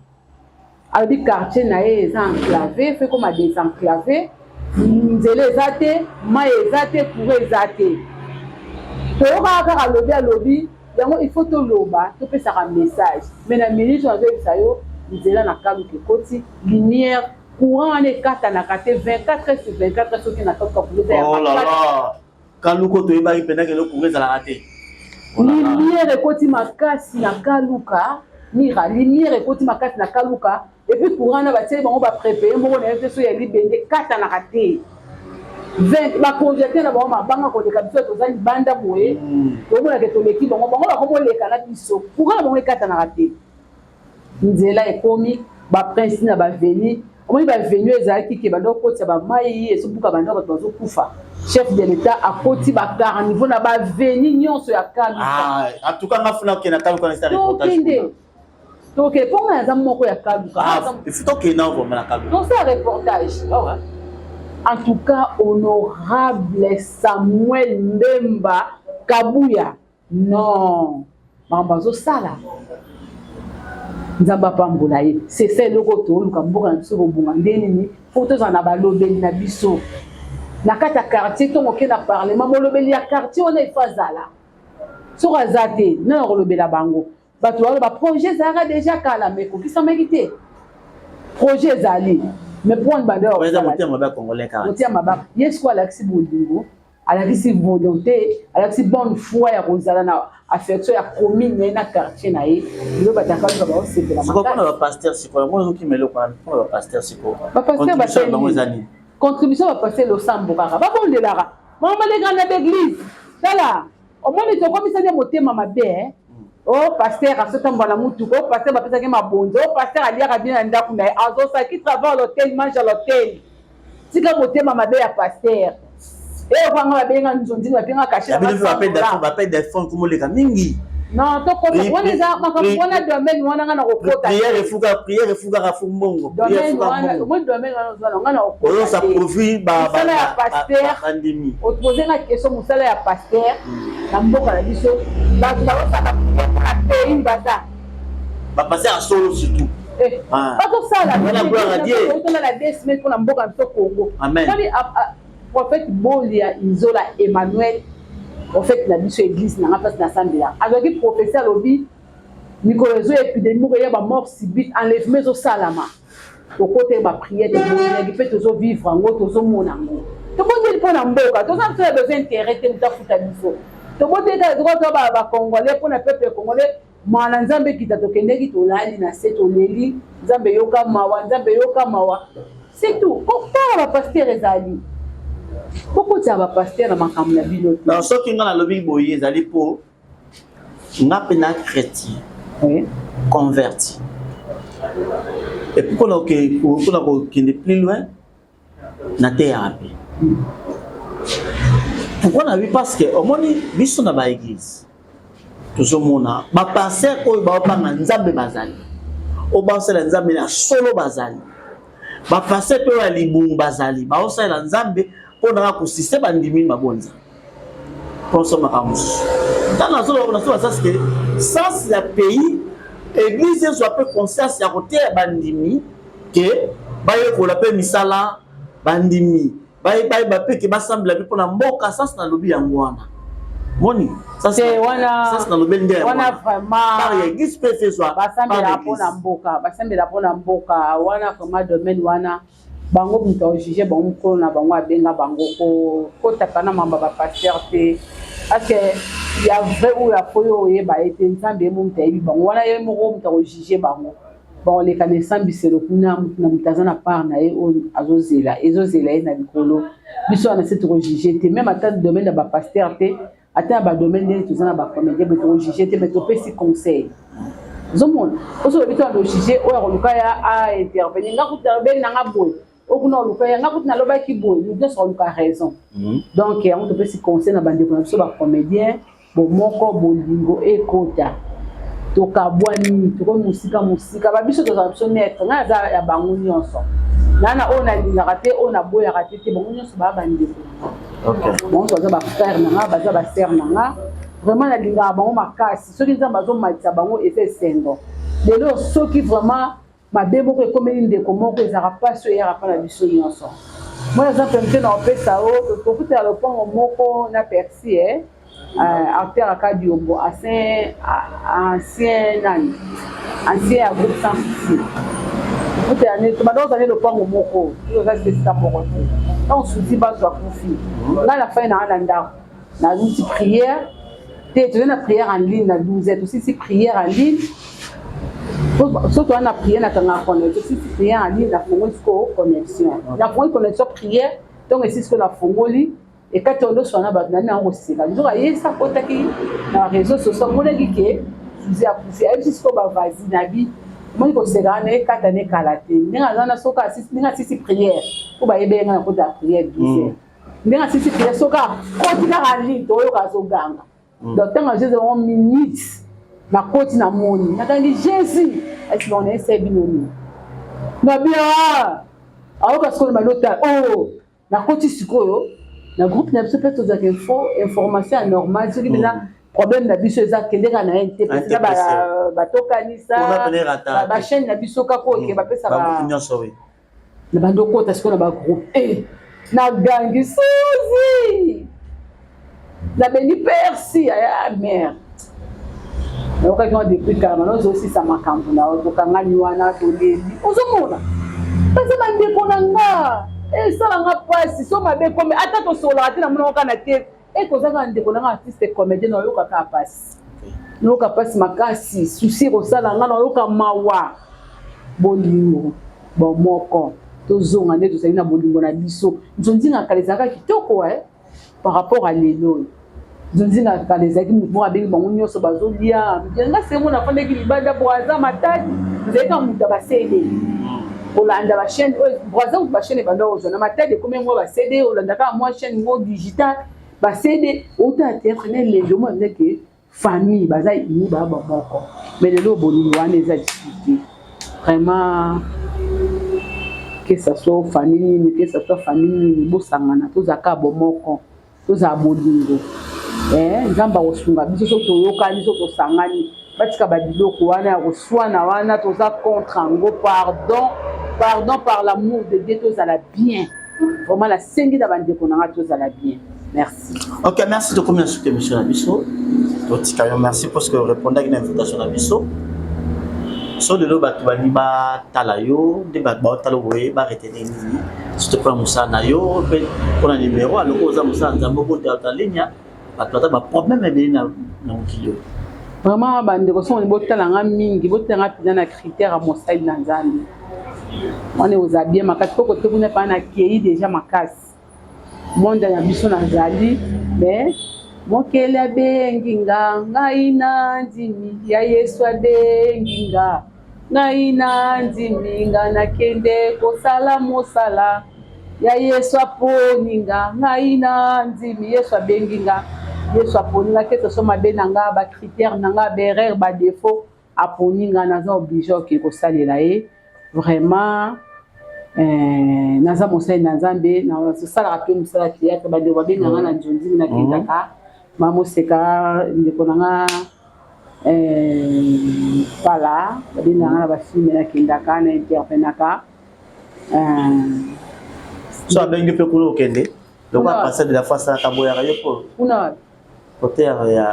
S1: Alobi quartier na ye eza enclavé, faut ekoma désenclavé, nzela eza te, mai eza te, courant eza te. Toyokaka kaka alobi, alobi yango. Il faut toloba, topesaka message. Mais na minute oyo azoyebisa yo, nzela na Kaluka ekoti, lumière, courant wana ekatanaka te 24 heures sur 24 heures. Soki na Kaluka courant eza
S2: ya Kaluka, toyebaki mpenza kelo courant ezalaka te.
S1: Lumière ekoti makasi na Kaluka, mira lumière ekoti makasi na Kaluka. Et puis courant na batieli bango baprépayé moko na ye te, so ya libende ekatanaka te. Baconjecte na bango mabanga koleka biso. Toza libanda boye, tomonake toleki bango, bango bakomoleka na biso. Courant na bango ekatanaka te, nzela ekomi baprince na baveni. Omoni baveni oyo ezalaki ke banda okotisa bamai ezobuka banda bato bazokufa. Chef de l'État akoti bacaniveau na baveni nyonso ya Kaluka.
S2: En tout cas nga funa okende na Kaluka na
S1: Tokende, tokende, mpo ngai naza moko ya Kaluka.
S2: Tokende vraiment na Kaluka.
S1: Tosala reportage. En tout cas, honorable Samuel Mbemba Kabuya, non, makambo azosala, Nzambe apambola ye. C'est ça eloko toluka. Mboka na biso kobonga nde nini? Faut tozala na balobeli na biso na kati ya quartier. Ntongo oke na parlement, molobeli ya quartier wana ifo azala. Soki aza te, nani akolobela bango? Bato baloba projet ezalaka déjà kala, mais ekokisamaki te. Projet ezali, mais po wani banda
S2: motema
S1: mabe. Ye sikoyo alakisi bolingo, alakisi volonté, alakisi bonne foi ya kozala na affection ya commune na ye, na quartier na ye. Lelo bato akaluka baosepela.
S2: Mpona bapasteur sikoyo, yango ozokima eloko wana. Mpona bapasteur sikoyo,
S1: bapasteur
S2: bango eza nini?
S1: Contribution bapasteur, losambo kaka, babondelaka, bango balekaka na baeglise. Tala, omoni tokomisa nde motema mabe. O pasteur azotambola na mutuka, o pasteur bapesaki mabonzo, o pasteur aliaka bien na ndako na ye, azosala. Qui travaille à l'hôtel mange à l'hôtel. Tika motema mabe ya pasteur. Eyo kwanga babenga nzonzini, babenga
S2: kashe. Baappel des fonds komoleka mingi.
S1: Non, tokota wana, eza makambo wana, domaine wana nga na kokota.
S2: Prière efuka, prière efukaka fu mbongo.
S1: Domaine wana, omoni domaine wana ozwana nga na kokota.
S2: Oyosa profit.
S1: Mosala ya pasteur,
S2: bandimi.
S1: Opose nga question, mosala ya pasteur na mboka na biso, bato bazosala mpona pays baza
S2: bapasteur ya solo surtout.
S1: Bazosala tolala 2 semaines mpona mboka na biso Congo. Prophète Bolia Inzola Emmanuel, prophète na biso, église nanga place nasambela, azwaki prophétie, alobi mikolo ezo épidémie moko eya, bamort subite, enlèvement ezosalama. Tokotaki baprière, tobondelaki mpe tozovivre yango, tozomona yango. Tobondeli mpo na mboka, toza biso na besoin intérêt te, moto afuta biso. Tobondeli kaka toka to bacongolais, mpona peuple congolais. Mawa na Nzambe ekita tokendeki tolali na se toleli Nzambe yoka mawa Nzambe yoka mawa c'est tout. Kotala ba pasteur ezali bokotisa ba pasteur na makambo na bino te.
S2: Non, soki nga nalobi boye ezali po nga mpe na chrétien
S1: oui.
S2: converti et puis mpona kokende plus loin nateyaka mpe pourquoi nabi parce que omoni biso na baeglise tozomona bapaster oyo baobanga nzambe bazali oyo baosala nzambe na solo bazali bapaster mpe oyo ya libungu bazali baosalela nzambe mpo na kosiste bandimi mabonza mposo makambo mosusu ntango nazoloba nazoba sasi ke sens ya pays eglise ezwa mpe conscience ya koteya bandimi ke bayekola mpe misala bandimi bayeba mpe ke basambela mpe mpo na mboka sasi nalobi yango wana moni sasi nalobeli nde
S1: wana vraiment
S2: ya eglise mpe efezwa
S1: basambela mpo na mboka basambela mpo na mboka wana vraiment domaine wana bango moto ajuge bango mokolo na bango abenga bango kokotaka na mamba bapaster te parce que ya vrai oyo ya fo yo oyeba ye te nzambe ye mo moto ayebi bango wana ye moko moto akojuge bango bakoleka na esambiselo kuna moto na moto aza na part na ye oyo azozela ezozela ye na likolo biso wana se tokojuge te meme ata domaine ya bapaster te ata na badomaine ndenge toza na bacomédien me tokojuge te me topesi conseil ozomona oso olobi to alojuge oyo akoluka ya aintervenir nga kutu nalobeli nanga boye oyo kuna oluka ya nga kutu nalobaki boye moto nyonso akoluka raison mhm. donc yango topesi conseil na bandeko na biso bacomédien bomoko bolingo ekota tokabwani tokomi mosika mosika babiso tozala biso neutre ngai aza ya bango nyonso ngai na oyo nalingaka te oyo naboyaka te te bango nyonso baa bandeko bango nyonso baza bafrère na nga baza basœur na nga vraiment nalingaka bango makasi soki nzambe azomatisa bango eza esengo lelo soki vraiment mabe moko ekomeli ndeko moko ezalaka mpasi oyo eyaka mpa na biso nyonso mwa exemple moke na opesa o tokutela lopango moko na persi e euh, acteur akadiombo ancien ancien nani ancien ya groupe sans souci tokutela ne tobanda kozala ne lopango moko toza esika moko te ntango susi bazo akufi ngai na fai na nga na ndako naluti prière te tozali na prière en ligne na 12 heures tosilisi prière en ligne soki toza na prière nakangaka connexion tosilisi prière en ligne nafongoli sikoyo connexion nafongoli connexion prière ntongo esili sikoyo nafongoli ekati oyo nyonso wana bato nani yango koseka nzoka ye sa akotaki na réseau sociaux amonaki ke suzi akufi ayebisi sikoyo bavazi na bi omoni koseka wana ekata ne kala te ndenge aza na soki ndenge asisi prière mpo bayebeli ngai nakota prière 12 heures ndenge asisi prière soki akoti kaka ligne toyoka azoganga mm. donc ntango azwi ezango minute nakoti na moni nakangi jésus esi bango nayesai bino nini nabia ah! ayoka sikoyo balota o oh! nakoti sikoyo na groupe na biso mpe tozwaka info information ya normale soki mpenza mm. problème na biso eza kende kaka na ye te mpeza batokanisa bachaîne na biso kaka oke mm. bapesaka na bandi okota sikoyo na bagroupe e eh, nagangi suzi nabengi persi aya mare nayokaki wana depuis kala mana ozosisa makambo na yo tokangani wana toleli ozomona baza bandeko na nga esala nga mpasi so mabe ekomi ata tosololaka te namonaka kaka na te eke oza kaka ndeko na nga artiste comédien nayoka kaka mpasi nayoka mpasi makasi susi ekosala nga nayoka mawa bolingo bomoko tozonga nde tozali na bolingo na biso nzonzinga kala ezalaka kitoko eh? par rapport à lelo oyo nzonzinga kala ezalaki moto moko abengi bango nyonso bazolia nga sengo nafandaki libanda braza matadi ezalaki kaka moto ya bacd kolanda bachaîne oyo braza kutu bachaîne ebanda kozwa na matadi ekomi yango bacd olanda kaka mwa chaîne moko digital bacd outa ya théâtre na elengi omona ndeke famille baza uni baa bamoko mais lelo bolingo wana eza lisusu te vraiment que ça soit famille nini que ça soit famille nini bosangana tozala kaka bomoko tozala bolingo eh, nzambe akosunga biso soki toyokani soki tosangani batika babiloko wana ya koswana wana toza contre yango pardon pardon par l'amour de dieu tozala bien vraiment nasengi na bandeko na nga tozala bien merci
S2: ok merci tokomi na suka émission na biso totika yo merci parce que orépondaki na invitation na biso so lelo bato balingi batala yo nde bato baotala boye baretenir nini surtout mpona mosala na yo mpe mpona numero aloko oza mosala nzambe okotala ligne bato baza baproblème ebele na mokili oyo.
S1: Vraiment bandeko songoli botala nga mingi, botala nga mpenza na critère ya mosali na Nzambe. Wana ekozala bien makasi mpo kote kuna mpenza nakei deja makasi. Monde na biso nazali mais mokeli abengi nga ngai nandimi ya Yesu abengi nga ngai nandimi nga nakende kosala mosala ya Yesu aponi nga ngai nandimi Yesu abengi nga Yesu aponi nga quelque soit mabe na nga ba critères na nga ba erreur ba défaut aponi nga naza oblige oke kosalela ye vraiment eh, naza mosali na nzambe nasalaka mpe mosala théâtre bandeko babenga nga na nzonzimi nakendaka mm. mamoseka ndeko na nga eh, pala babenga nga na bafilme nakendaka na intervenaka eh,
S2: so abengi mpe kuna okende lokola pasteur de la foi asalaka boyaka yo mpo
S1: kuna
S2: Auteur ya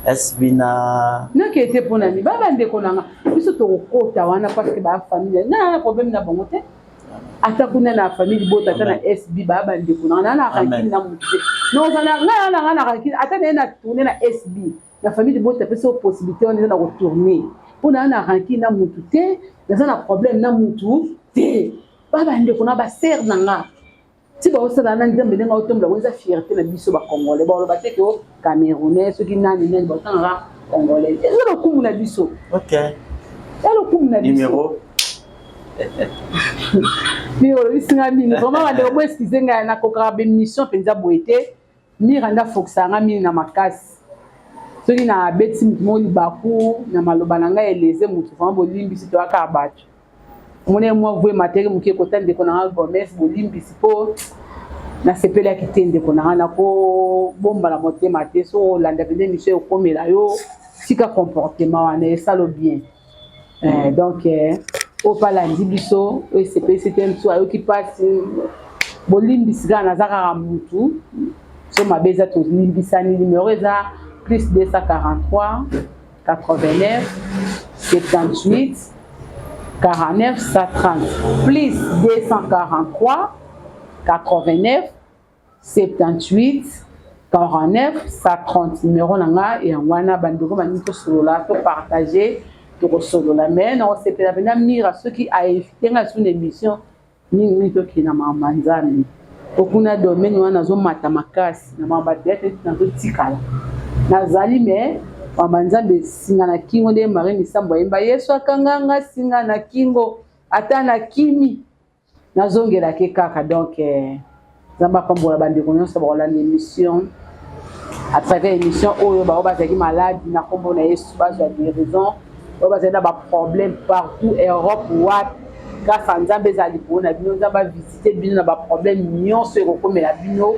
S2: SB na
S1: nake te mpo na nini ba bandeko na nga biso tokokota wana parce que ba famille nga na problème na bango te ata kuna na famille libota ata na SB ba bandeko na nga na rancune na motu te nozala nga na nga na rancune ata naye na tourne na SB na famille libota apesi yo possibilité wana eza na kotourne mpo na na rancune na motu te naza na problème na motu te ba bandeko na ba sœur na nga ti baosala na nzambe ndenge aotombola yango eza fierté na biso bacongolais baloba te ke o camerounais soki nani nani baotangaka congolais eza lokumu na biso eza lokumu na biso miro olobisi nga mingi vraiment bandeko bo excuse ngai nakokaka bemission mpenza boye te mira nde afokisaka nga mingi na makasi soki nabetisi motu moko libaku na maloba na ngai eleze motu vraiment bolimbisi toyaka bato Omoni mwa vue materi moke kota ndeko na nga Gomez bolimbisi mpo nasepelaki te ndeko na nga nakobomba na motema te so olanda mpenza émission ekomela yo tika comportement wana esalo bien eh, donc eh, oyo mpe alandi biso oyo esepelisi te mosusu ayoki mpasi bolimbisi kaka naza kaka mutu so mabe eza tolimbisani numero eza plus 243 89 78 49 130 plus 243 89 78 49 130 numéro na nga yango wana bandeko balingi tosolola topartage tokosolola mais nakosepela mpenza mira soki aevite nga lisusu na émission mingi mingi tokende na makambo ya nzambe po kuna domaine wana nazomata makasi na makambo ya theatre neti nazotikala nazali me makambo ya nzambe singa na kingo nde marie misambo ayemba yesu akanga nga singa na kingo ata na kimi nazongelake kaka donc eh, nzambe apambola bandeko nyonso bakolanda émission à travers émission oyo bango bazalaki maladi na nkombo na yesu bazwa guérison oyo bazali na baproblème partout europe wapi grâce ya nzambe ezala likolo na bino nzambe avisite bino na baproblème nyonso ekokomela bino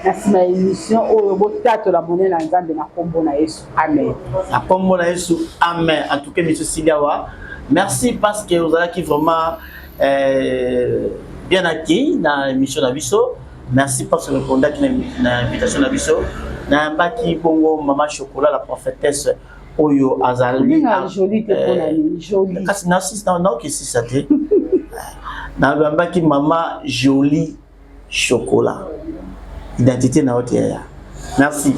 S1: na nsima ya émission oyo botatola monene na nzambe na nkombo na yesu amen
S2: na nkombo na yesu amen en tout cas émission esili awa merci parce que ozalaki vraiment euh, bien acquis na émission na biso merci parce que répondaki na, na invitation na biso nayambaki bongo mama chocolat la prophétesse oyo azali euh, kasi naokesisa te nayambaki mama jolie chocolat identité na yo te yaya merci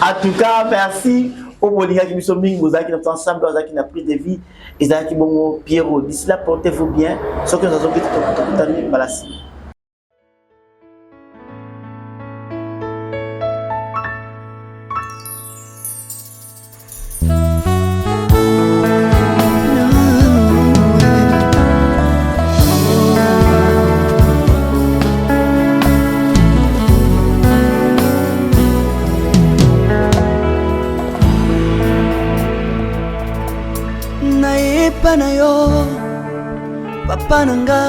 S2: en tout cas merci oyo bolingaki biso mingi bozalaki na biso ensemble azalaki na prise de vie ezalaki bongo Pierrot d'ici là portez-vous bien soki ozazoki tokutani mbala nsima
S13: Nayepa na yo papa na nga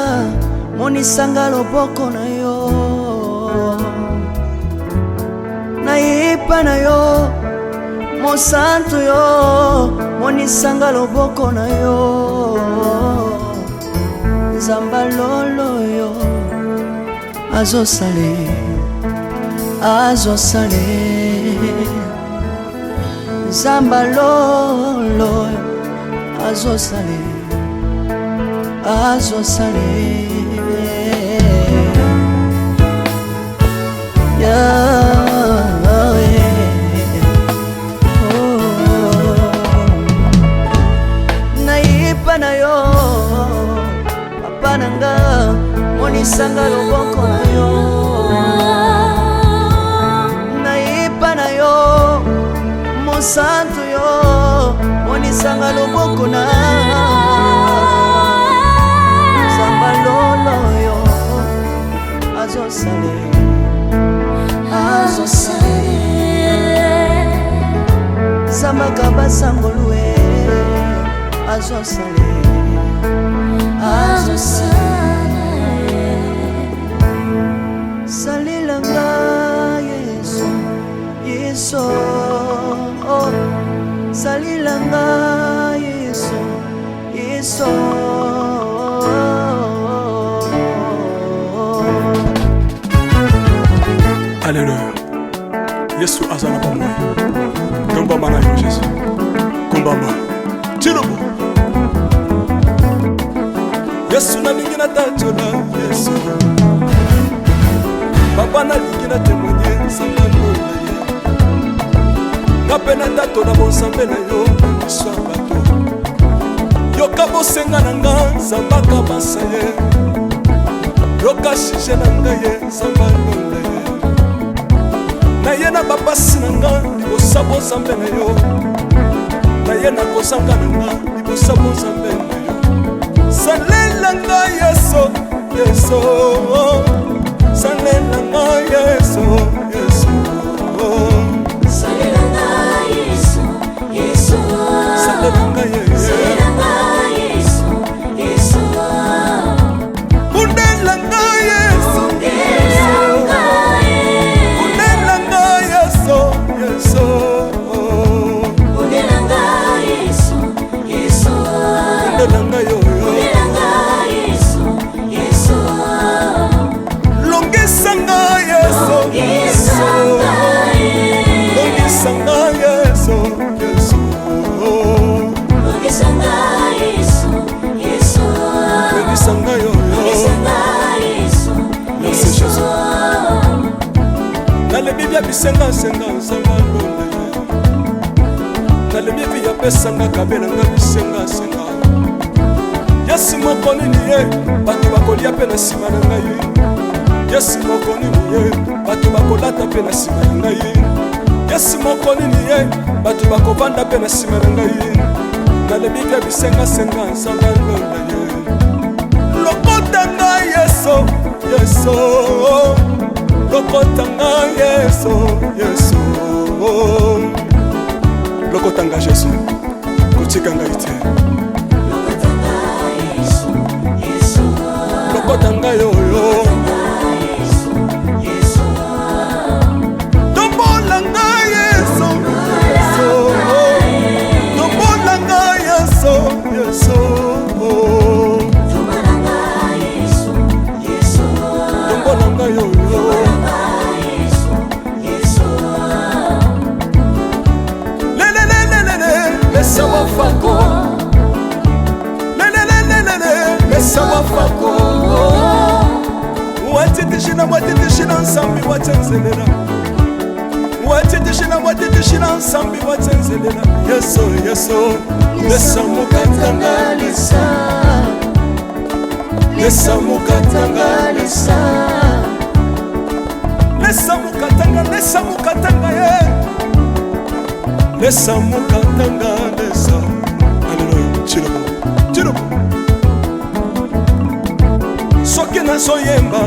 S13: monisanga loboko na yo nayepa na yo mosantu yo monisanga loboko na yo nzamba lolo yo azosale azosale nzamba lolo azosale azosale yeah, yeah. Oh. Mosantu yo monisanga loboko na Nzambe lolo yo azosale azosale Nzambe akabasangolu e azosale azosale Salelanga Yesu Yesu oh. Salelanga Yesu Yesu.
S14: Alleluya Yesu aza na bomoi. Tombama na yo Jésus, kumbama tilobo. Yesu nalingi natatola Yesu, papa nalingi na témoigne nzambe lola ye, nga mpe natatola bonzambe na yo na miso ya bato. Yoka bosenga na nga nzambe akabasa ye, yoka sujet na ngai ye nzambe alola ye, naye na bapasi na nga libosa bonzambe na yo, naye na kozanga na nga libosa bonzambe na yo. Salela nga Yesu, Yesu, salela nga Yesu, Yesu,
S15: Salela nga Yesu, Yesu,
S14: salela nga Yesu,
S15: salela nga Yesu, Yesu,
S14: bundela nga Yesu,
S15: bundela nga Yesu,
S14: bundela nga Yesu, Yesu,
S15: bundela nga Yesu, Yesu,
S14: bundela nga yo,
S15: bundela nga Yesu, Yesu,
S14: longisa nga Yesu,
S15: longisa nga Yesu,
S14: longisa nga Yesu, Yesu,
S15: longisa nga Yesu, Yesu,
S14: longisa nga yo,
S15: longisa nga Yesu,
S14: Merci
S15: Yesu.
S14: Jésus. Nalebi bia bisengasenga nzambe alola ye, nalebi vi apesanga kabelanga bisengasenga. Yesu moko nini ye bato bakolia mpe na nsima na ngai, Yesu moko nini ye bato bakolata mpe na nsima na ngai, Yesu moko nini ye bato bakovanda mpe na nsima na ngai. Nalebi bia bisengasenga nzambe alola ye, lokota ngai Yesu, Yesu, lokota ngai Yesu, Yesu, lokota ngai Yesu, kotika ngai te,
S15: Lokota nga Yesu, Yesu,
S14: lokota ngai oyo,
S15: Yesu, Yesu,
S14: tombola ngai Yesu, Yesu, tombola ngai Yesu, Yesu,
S15: tombola nga Yesu, Yesu,
S14: tombola ngai oyo,
S15: nga Yesu, Yesu,
S14: lelelelelele lesa wafako, lelelelelele lesa wafako, watitishina watitishina nsambi watenzelela, watitishina watitishina nsambi watenzelela. Yesu, Yesu, lesa mukatanga
S13: lesa
S14: lesa mukatanga
S13: lesa
S14: lesa mukatanga lesa mukatanga ye lesa mukatanga lesa. Aleluya chilobo chilobo. Soki nazoyemba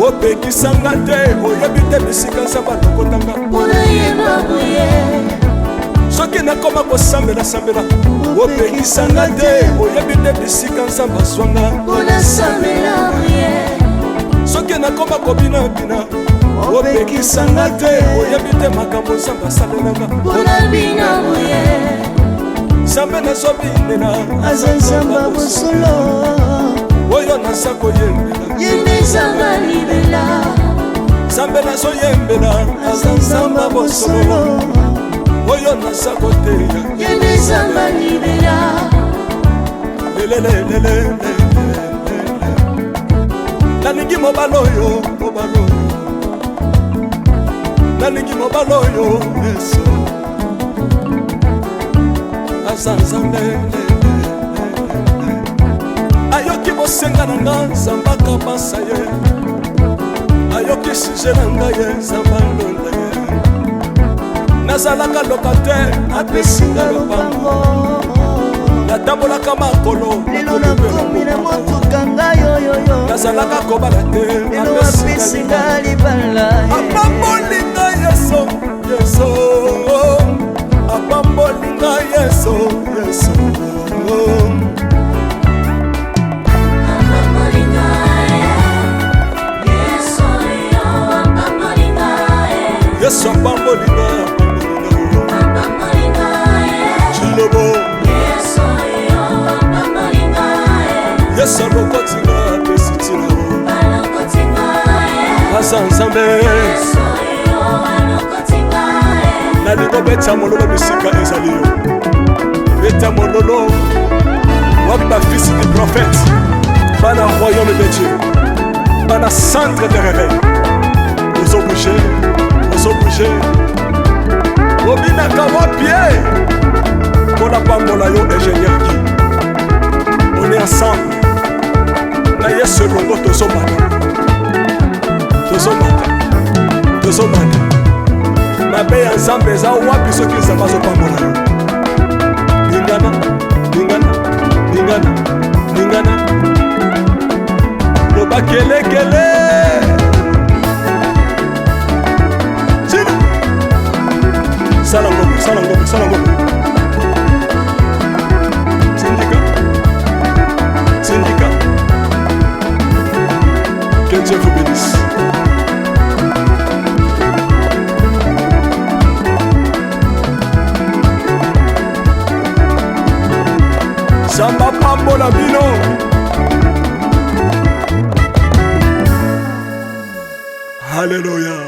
S14: opekisanga te, oyebi te bisika nzambe alokotanga.
S15: Unayemba boye,
S14: Soki nakoma kosambela-sambela opekisanga te, oyebi te bisika nzambe azwanga.
S15: Unasambela boye,
S14: Soki nakoma kobinabina opekisanga te, oyebi te makambo nzambe asalelanga.
S15: Unabina boye,
S14: Nzambe nazobinela
S13: aza nzambe ya bosolo,
S14: oyo naza koyembela
S15: ye nde nzambe libela,
S14: Nzambe nazoyembela aza nzambe ya bosolo, oyo naza koteya
S15: ye nde nzambe libela,
S14: lelelelelele. Nalingi mobali oyo, mobali oyo, nalingi mobali oyo Yesu aza nzambe, ayoki bosenga na nga nzambe akabasa ye, ayoki sujet na ngai ye nzambe alola ye. Nazalaka locataire, apesi nga lopango. Natambolaka makolo,
S13: lelo nakomi na motuka ngai yoyoyo.
S14: Nazalaka kobala te,
S13: lelo apesi nga libala.
S14: Apamboli nga Yesu, Yesu apamboli nga Yesu, Yesu. Yesu apamboli nga, apamboli nga Chilobo. Yesu alokoti nga, apesi ntina. Aza Nzambe. Nalingo beta mololo bisika ezali yo. Beta mololo wapi bafils du prophète, bana royaume de Dieu, bana centre de réveil. Ozobouge, ozobouge, obinaka wapi ye mpona pambola yo. Ingénieur Guy, on est ensemble na Yesu elongo. Tozomata, tozomata, tozomata. Mabe ya Nzambe eza wapi soki Nzambe azopambola yo? Ningana, ningana, ningana, ningana, loba kelekele. Tina sala ngombe, sala ngombe, sala ngombe. Tindika, tindika. Que Dieu vous bénisse. Nzambe apambola bino. Halleluya.